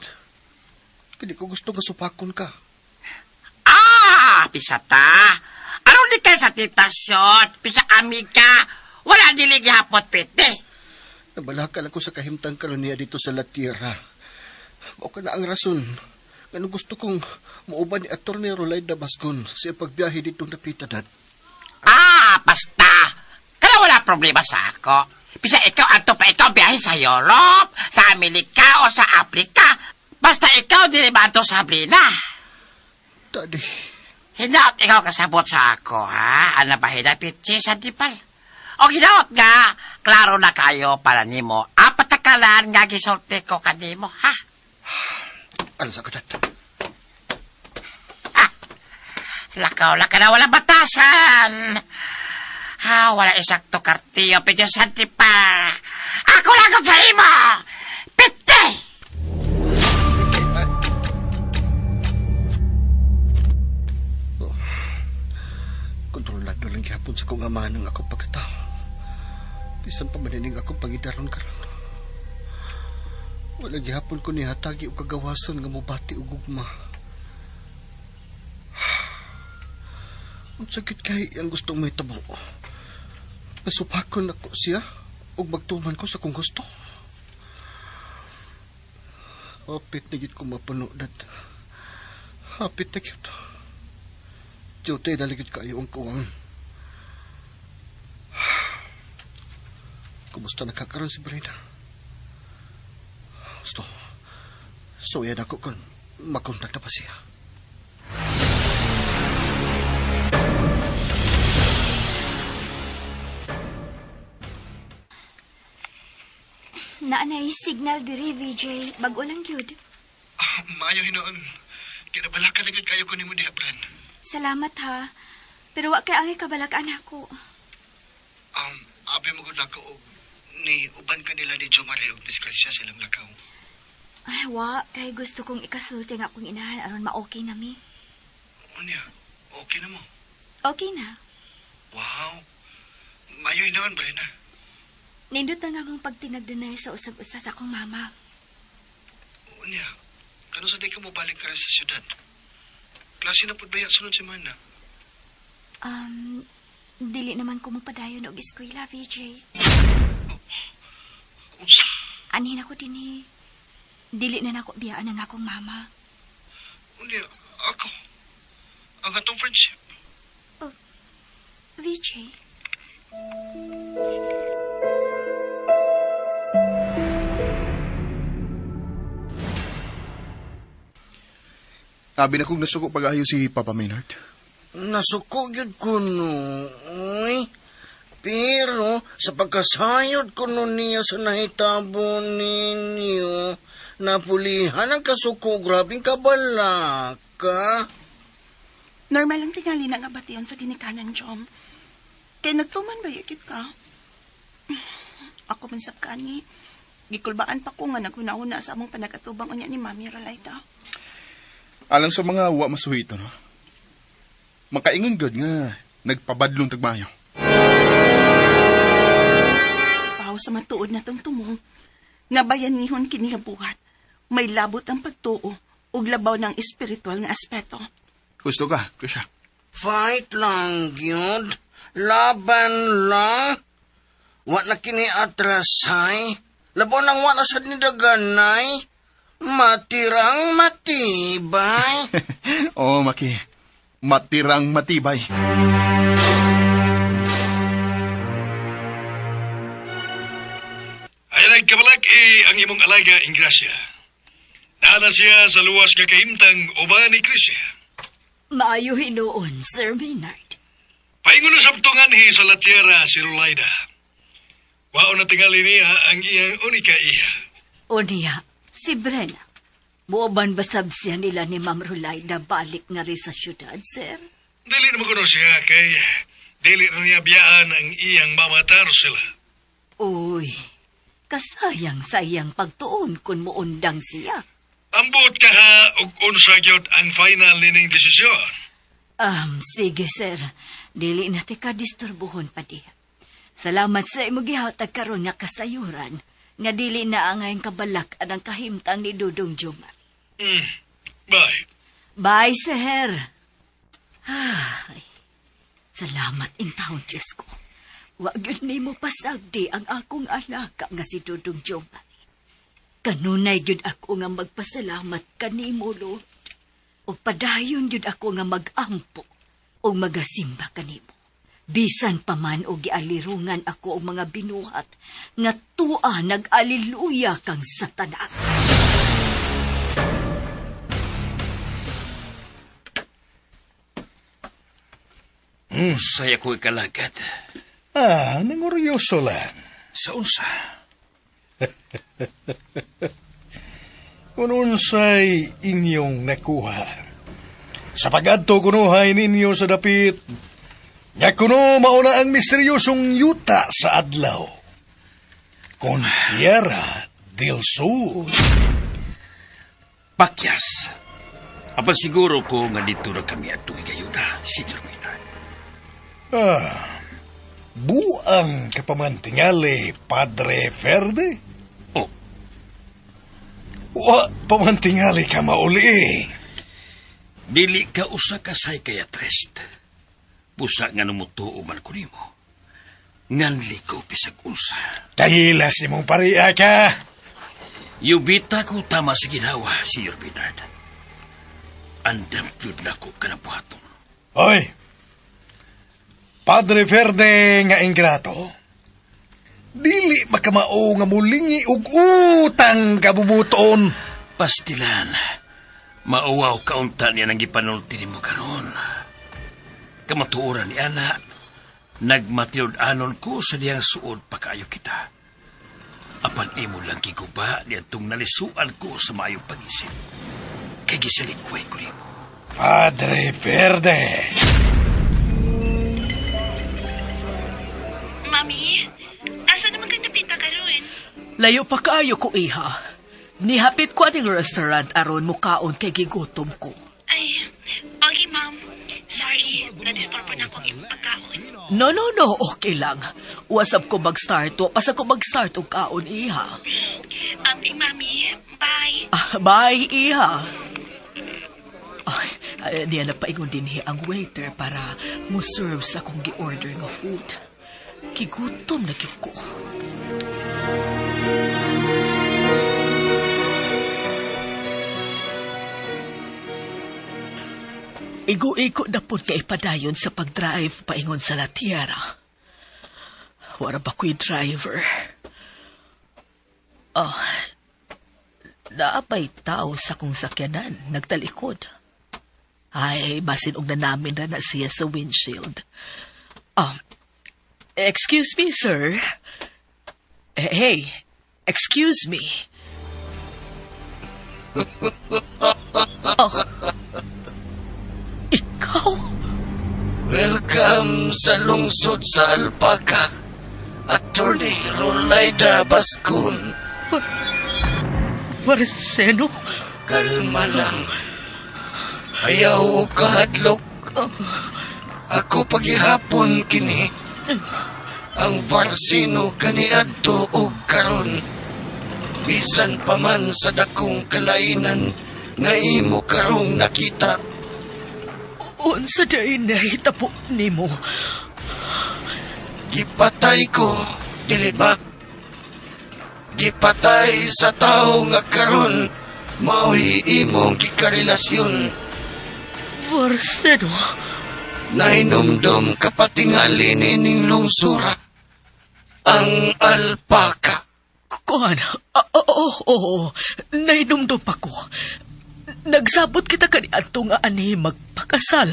Kadi ko gusto nga supakon ka. Ah, bisa ta. Aron di kayo sa titasyon, bisa amiga, wala dili gihapot piti. Nabalaka lang ko sa kahimtang karon niya dito sa La Tierra. Mao ka na ang rason. Ngano gusto kong muuban ni Atty. Rolaida Bascon sa pagbiyahe dito napita, Dad. Ah, basta. Kaya wala problema sa ako. Bisa ikaw ato pa ikaw biyahe sa Europe, sa Amerika o sa Afrika. Basta ikaw dili ba ato sa Brina. Daddy, Hinaot ikaw kasabot sa ako, ha? Ano ba hinapit siya sa dipal? O hinaot nga, klaro na kayo para nimo. Apatakalan nga gisulti ko kanimo, ha? alas ako, Dad. Lakaw, lakaw na walang batasan. Ha, wala isakto kartiyo, pwede santi pa. Ako lagot sa imo! Pite! Oh, kontrolado lang gihapon sa kong amahan ng ako pagkatao. Bisan pa manining ako pangidaron karon. Wala gihapon ko nihatagi og kagawasan nga mobati og gugma. Unsa gid kay ang gustong mahitabo? Nasupakon ako siya ug magtuman ko sa kong gusto. Hapit na gid ko mapuno, dad. Hapit na gid. Duty na ligid kayo ang kuwang. Kumusta nakakaroon si Brina? Gusto. So yan ako kung makontak na pa siya. Naanay signal diri, VJ. Bag-o lang gyud. Maayo hinoon. Kinabalaka na gyud kayo ko nimo diha, Bren. Salamat ha. Pero wa kay angay kabalakaan ako. Abi mo gud nako og ni uban kanila ni Jo Marie og Disgrasya silang lakaw. Ay, wa. Kay gusto kong ikasulti nga akong inahan aron ma-okay na mi. Unya, okay na mo? Okay na. Wow. Maayo hinoon, Brena. Nindot na nga mong pagtinagdunay sa usag-usa sa akong mama. Unya, kano sa di ka mo balik ka sa syudad? Klase na pud ba yan sunod semana? Dili naman ko mopadayon og eskwela, VJ. Unsa? Anhin ako dinhi. Dili na nako biyaan ang akong mama. Unya, ako. Ang atong friendship. Oh, VJ. Abi na kong nasuko pag-ayo si Papa Maynard. Nasuko gyud ko no. Uy. Pero sa pagkasayod ko no niya sa nahitabo ninyo, napulihan ang kasuko, grabing kabalaka. Normal ang tingali na nga bation sa ginikanan, Jom. Kaya nagtuman ba yun ka? Ako man sab kani. Gikulbaan pa ko nga naghuna-huna sa among panagatubang unya ni Mami Rolaida. Alang sa mga wa masuhito, no? Makaingon gud nga nagpabadlong tagmayo. Paw sa matuod na tong tumong, nga bayanihon kini nga buhat. May labot ang pagtuo ug labaw ng espiritual nga aspeto. Gusto ka, Krisha? Fight lang, gyud. Laban lang. Wa na kini atrasay. Labaw nang wa na sad ni daganay. Matirang matibay. Oo, Maki. Matirang matibay. Ay nagkabalak eh, ang imong alaga, Ingrasya. Naana siya sa luwas nga kahimtang uban ni Krisya. Maayo hinuon, Sir Maynard. Paingon na sabtungan hi sa La Tierra si Rolaida. Wao na tingali niya ang iyang unika iya. O niya, si Brena. Muoban ba sab siya nila ni Ma'am Rolaida balik nga rin sa syudad, sir? Dili na maguno siya kay dili na niya biyaan ang iyang mama Tarsila. Uy, kasayang sa iyang pagtuon kung muundang siya. Ambot ka ha og unsa gyud ang final nining desisyon. Sige, sir. Dili na ti ka disturbuhon pa diha. Salamat sa imong gihatag karon nga kasayuran nga dili na angay kabalak anang kahimtang ni Dudong Jomar. Bye. Bye, sir. Ay, salamat in taon, Diyos ko. Wa gyud nimo pasagdi ang akong alaga nga si Dudong Jomar. Kanunay gyud ako nga magpasalamat kanimo, Lord. O padayon gyud ako nga mag-ampo o magasimba kanimo. Bisan pa man og gialirungan ako og mga binuhat nga tua nag-aliluya kang Satanas. Saya ko ikalagat. Ah, nanguryoso lang. Sa unsa? Kung unsay inyong nakuha. Sa pag-adto kunuhay ninyo sa dapit, Nya kuno mauna ang misteryosong yuta sa adlaw. Kon Tierra del Sol. Pakyas. Apan siguro ko nga dito na kami adto higayuna, Senyor Maynard. Ah, buang ka pa man tingali, Padre Ferde? Oh. Wa pa man tingali ka mauli. Dili ka usa ka psychiatrist. Busa nga numutuo man ko nimo. Nganli ko bisag unsa. Kahilas nimong pariya ka. Yubita ko tama sa ginawa, Senyor Maynard. Andam gyud nako kanang buhaton. Oy! Padre Ferde nga ingrato. Dili makamao nga mulingi og utang kabubuton. Pastilan, mauwaw kaunta niya nang gipanulti nimo karon. Kamatuoran ni ana, nagmatinud-anon ko sa diyang suod pakaayo kita. Apan imo lang giguba niadtong nalisuan ko sa maayong pag-isip. Kay gisalikway ko nimo. Padre Ferde. Mami, asa naman kang napita karon? Layo pa kaayo ko, iha. Nihapit ko aning restaurant aron mukaon kay gigutom ko. Ay, okay, ma'am. Sorry, na-disturb pa na akong imong pagkaon. No, no, no, okay lang. Wasap ko mag-start, wa ko mag-start og kaon, iha. Amping, mami. Bye. Ah, bye, iha. Ay, ay, niya na paingon din ang waiter para mo serve sa akong gi-order nga food. Gigutom na gyud ko. Igo-igo na po nga ipadayon sa pag-drive paingon sa La Tierra. Wala ba ko'y driver? Oh, naapay tao sa kong sakyanan, nagtalikod. Ay, basin og na namin ra na siya sa windshield. Excuse me, sir. Hey, excuse me. Oh. Ikaw? Welcome sa lungsod sa Alpaca, Attorney Rolaida Bascon. Marcelo? Kalma lang. Ayaw kahadlok. Ako pagihapon kini. Ang Varsino kaniadto og karon. Bisan pa man sa dakong kalainan nga imo karong nakita. Unsa day nahitabo nimo? Gipatay ko, dili ba? Gipatay sa tao nga karon mao'y imong gikarelasyon. Marcelo? Nahinumdum kapatingali nining lungsura. Ang alpaka. Kuan, oo, oo, nahinumdum pa ko. Nagsabot kita kaniadto nga ani magpakasal.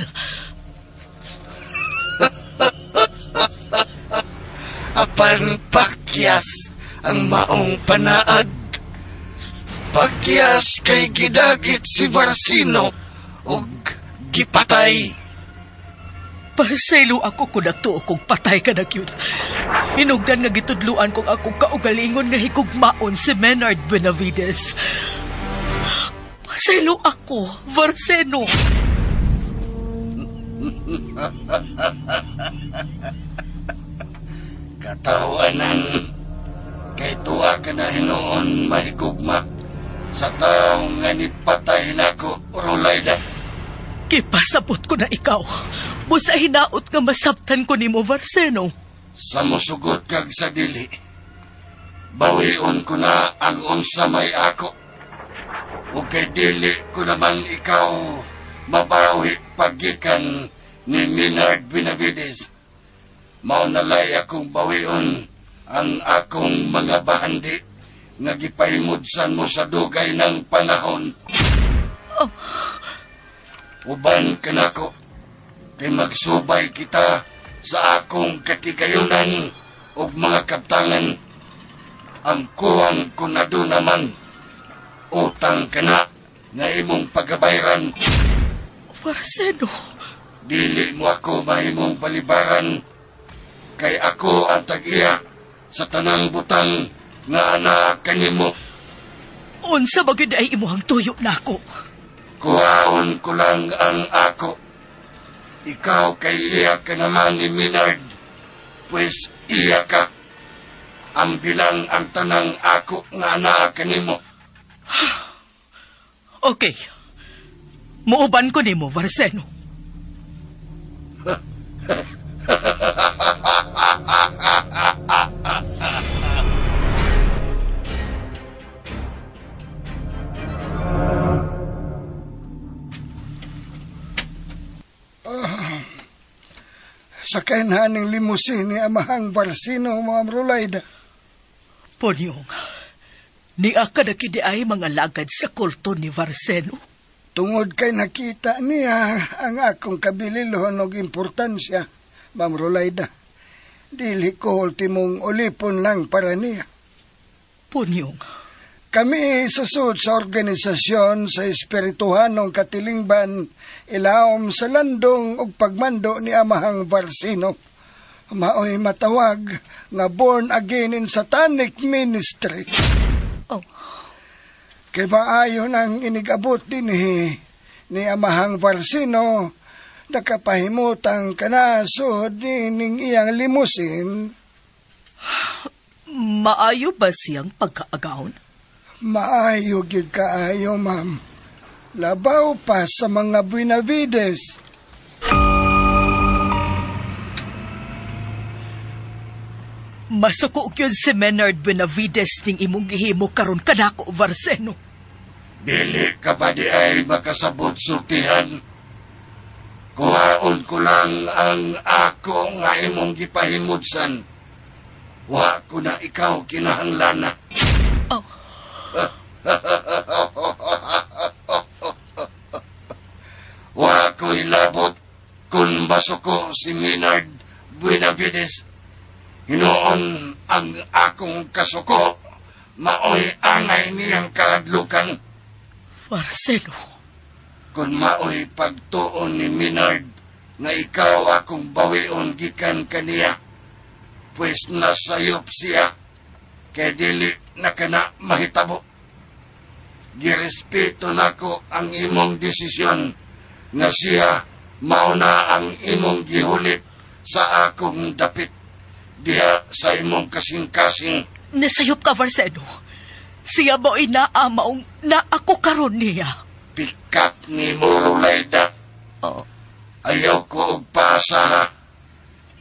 Apan pakyas ang maong panaad. Pakyas kay gidagit si Varsino og gipatay. Pasaylo ako kung nagtuo kong patay ka na gyud. Hinugdan nga gitudluan kong akong kaugalingon nga higugmaon si Menard Benavides. Pasaylo ako, Varseno. Katawanan, kay tuwa ka na hinuon mahigugma sa taong nga nipatay nako, Rolayda. Kipasabot ko na ikaw. Busa hinaot nga masabtan ko nimo, Varseno. Sa musugot kag sa dili, bawion ko na ang unsa may ako. O kay dili ko naman ikaw mabawi paggikan ni Minard Benavides. Mao nalay akong bawion ang akong mga bahandi nga gipahimudsan mo sa dugay ng panahon. Oh. Uban kanako, kay magsubay kita sa akong katigayunan ug mga kaptangan. Ang kuwang ko na doon naman, utang kana nga imong pagabayran. Marcelo. Dili mo ako mahimong balibaran kay ako ang tag-iya sa tanang butang nga ana kanimo. Unsa ba gyud ay imuhang tuyo nako? Kuhaon ko lang ang ako. Ikaw kay iya ka naman ni Minard, pues iya ka. Ang bilang ang tanang ako nga ana kanimo. Okay. Muuban ko nimo, Varseno. Ah, sakay na ning limusin ni Amahang Barsino, Ma'am Rolaida. Ponyong, ni aka na kini ay mga lagad sa kulto ni Varseno. Tungod kay nakita niya ang akong kabililhon og importansya, Ma'am Rolaida. Dili ko ultimong ulipon lang para niya. Ponyong. Kami susod sa organisasyon sa espirituhanong katilingban ilawom sa landong ug pagmando ni Amahang Varsino. Maoy matawag nga born again in satanic ministry. Oh. Kay maayo nang inigabot dinhi ni Amahang Varsino, nakapahimutang kanasod ning iyang limusin. Maayo ba siyang pagkaagawon? Maayo gyud kaayo, ma'am. Labaw pa sa mga Buenavides. Masuko gyud si Menard Benavides ning imong gihimo karon kanako, Varseno. Dili ka ba di ay makasabot sultihan? Kuhaon ko lang ang ako nga imong gipahimudsan. Wa ko na ikaw kinahanglana. Oh. Wa ko'y labot kung masuko si Maynard Buenavides. Hinoon ang akong kasuko, maoy angay niyang kahadlukan. Marcelo. Kung maoy pagtuon ni Maynard nga ikaw akong bawion gikan kaniya, pues nasayop siya, kay dili na kana mahitabo. Girespeto nako ang imong desisyon nga siya mauna ang imong gihulip sa akong dapit diha sa imong kasing-kasing. Nasayop ka, Marcelo. Siya mo inaa maong na ako karon niya. Pikat ni mo, Rulayda. Oh. Ayaw ko og paasa, ha.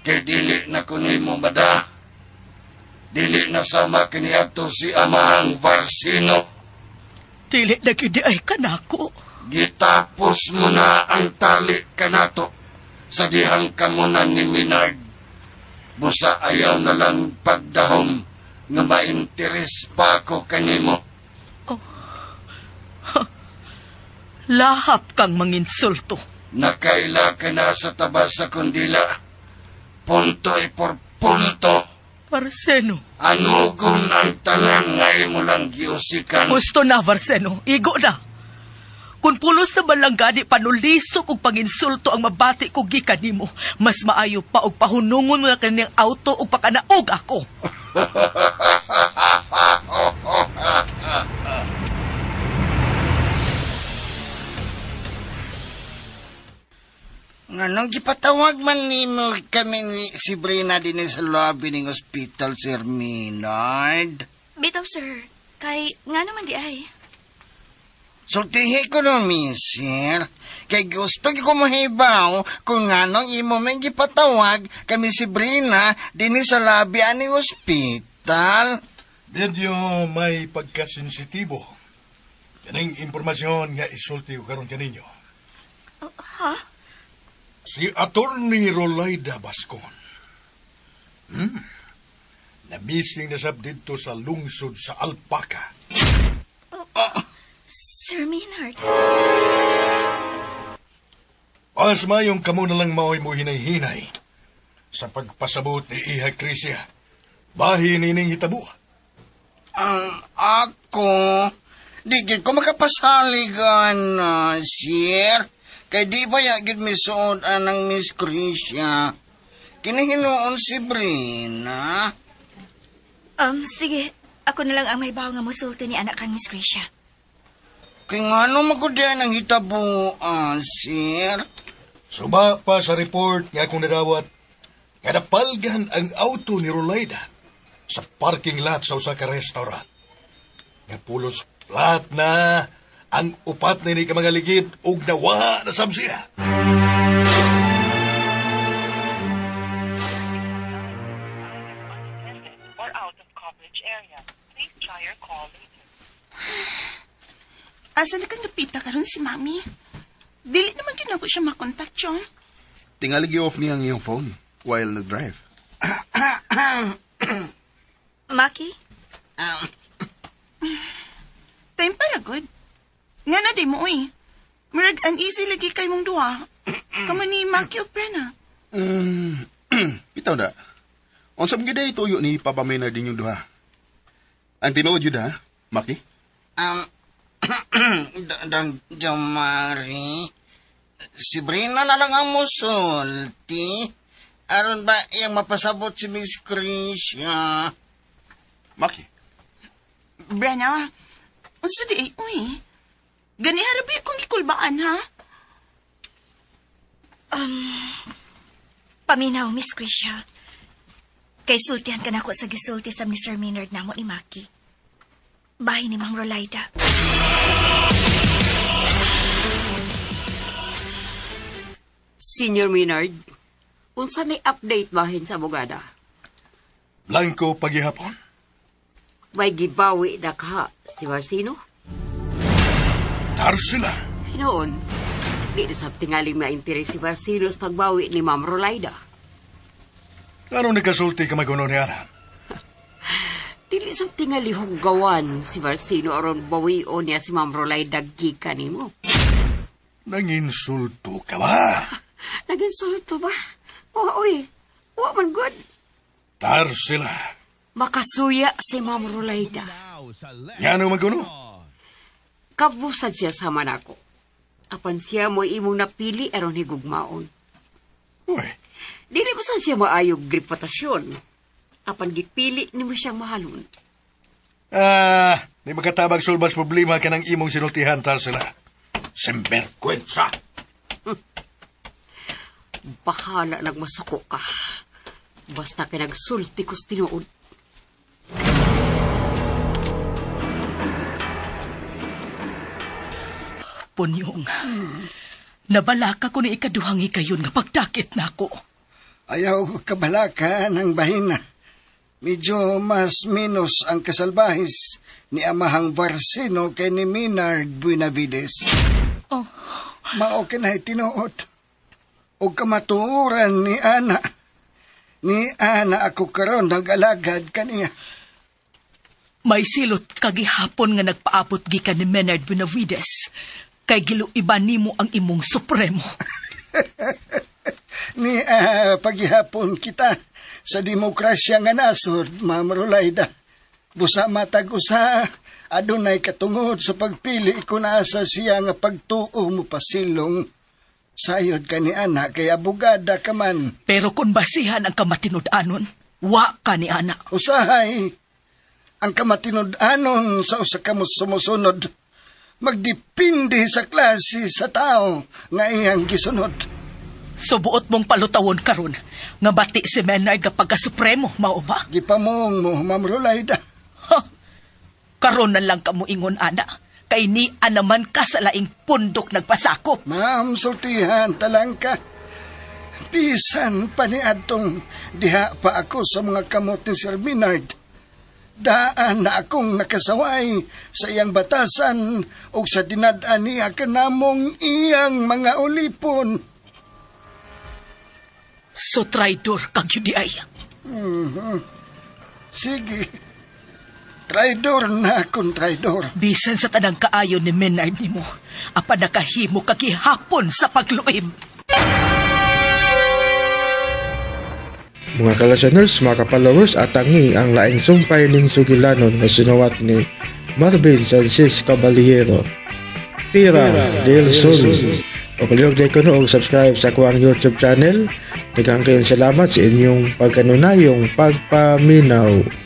Kay dili na ko nimo mada. Dili na sama kaniadto si Amahang Varsino. Dili na gyud ay kanako. Gitapos mo na ang tali kanato sa dihang kamunan ni Minard. Busa ayaw na lang pagdahom nga mainteres pa ako kanimo. Oh. Ha. Lahap kang manginsulto. Nakaila ka na sa taba sa kundila. Punto e por punto. Varseno. Anugon ang tanan nga imo lang giusikan. Gusto na, Varseno. Igo na. Kung pulos na man lang gani panulisok og panginsulto ang mabati ko gikan nimo, mas maayo pa og pahunungon mo na kaniyang auto og pakanaog ako. Nganong gipatawag man nimo kami ni si Brina din sa lobby ning ospital, Sir Maynard? Bitaw, sir. Kay nga naman di ay. Sultihi ko no, mister. Kay gusto ko mahibaw kung nganong imo man gipatawag kami si Brina din sa lobby ani ospital. Medyo may pagkasensitibo. Kaning impormasyon nga isulti ko karon kaninyo. Oh, ha? Si Attorney Rolaida Bascon. Namising na sab didto sa lungsod sa Alpaca. Oh, Sir Maynard. Pas mayong kamo na lang maoy mo hinay-hinay sa pagpasabot ni Iha Crisia. Bahin ining hitabo. Ako, di gyud ko makapasaligan, sir. Kay di ba ya gid misuod anang Miss Krisha? Kinihinuon si Brina. Sige. Ako na lang ang may bawo nga musulti ni anak kang Miss Krisha. Kay ngano magudyan ang hitabuan, sir? Suba pa sa report nga akong nadawat, nga napalgan ang auto ni Rolaida sa parking lot sa usa ka restaurant. Nga pulos flat na ang upat na ni ka mga ligid ug nawa na sab siya. Asa na kang napita karon si Mami? Dili naman ginako siya makontak, Chong. Tingali gi-off niya ang iyong phone while nag-drive. Maki? Time para good. Nga na di mo, uy. Murag uneasy lagi kay mong duha. Kamo ni Maki o Prena. Bitaw na. Unsa man gyud ay tuyo ni Papa Maynard inyong duha? Ang tinuod yun ha, Maki? Dang Jomari, si Brina na lang ang musulti. Aron ba iyang mapasabot si Miss Krisha? Maki? Brenna, unsa di ay, uy. Gani harabi akong gikulbaan, ha? Paminaw, Miss Krisha. Kay sultihan ka nako sa gisulti sa Mr. Maynard namo ni Maki. Bahay ni Ma'am Rolaida. Senior Maynard, unsa ni update bahin sa abogada? Blanco pagihapon. May gibawi na ka si Marcino? Tarsila. Hinoon, di na sab tingaling ma-interes si Marcino sa pagbawi ni Ma'am Rolaida. Ano nagkasulti ka maguno ni Ana? Dili sab tingali huggawan si Marcino aron bawion niya si Ma'am Rolaida gikan nimo. Nanginsulto ka ba? Naginsulto ba? Wa, uy. Wa man good. Tarsila. Makasuya si Ma'am Rolaida. Ngano maguno? Kabusad siya sa manako. Apan siya mo imong napili aron higugmaon. Uy. Dili ba sa siya maayog reputasyon? Apan gipili nimo siyang mahalon. Di makatabag sulbas problema ka ng imong sinultihan, Tarsila. Simberkwensa. Bahala nagmasuko ka. Basta pinagsulti ko sa tinuod. Punyong, nabalaka ko ni ikaduhang hikayon nga pagdakit nako. Ayaw ko kabalaka ng bahina. Medyo mas minus ang kasalbahis ni Amahang Varsino kay ni Maynard Buenavides. Oh. Mao kinay tinuod. O kamatuoran ni Ana. Ni Ana ako karon nag-alagad kaniya. May silot kagihapon nga nagpaabot gikan ni Maynard Buenavides. Kay giluiban nimo ang imong supremo. Ni paghihapon kita sa demokrasya nga nasod, Ma'am Rolaida. Busa matag usa, adunay katungod sa pagpili kung asa siya nga pagtuo mo pasilong. Sayod ka ni Ana kay abogada ka man. Pero kung basihan ang kamatinud-anon, wa ka ni Ana. Usahay, ang kamatinud-anon sa usa ka sumusunod, magdepende sa klase sa tao nga iyang gisunod. So buot mong palutawon karon nga bati si Maynard nga pagka-supremo, mao ba? Gipamong mo, Ma'am Rolaida. Ha? Karon na lang ka mo ingon, Ana. Kay ni naman ka sa laing pundok nagpasakop. Ma'am, sultihan talangka. Bisan pa ni adtong diha pa ako sa mga kamot ni Sir Maynard. Daan na akong nakasaway sa iyang batasan o sa dinad-an niya kanamong iyang mga ulipon. So traidor kag yun di ay. Sige. Traidor na akong traidor. Bisan sa tanang kaayo ni Maynard nimo, apan nakahimo kagihapon sa pagluib. Mga ka-listeners, mga ka-followers, atangi ang laing sumpay ning sugilanon nga sinuwat ni Marvin Sanchez Caballero. Tira del Sol. O palihog diay kuno og subscribe sa akoang YouTube channel. Daghang kayong salamat sa inyong pagkanunayong pagpaminaw.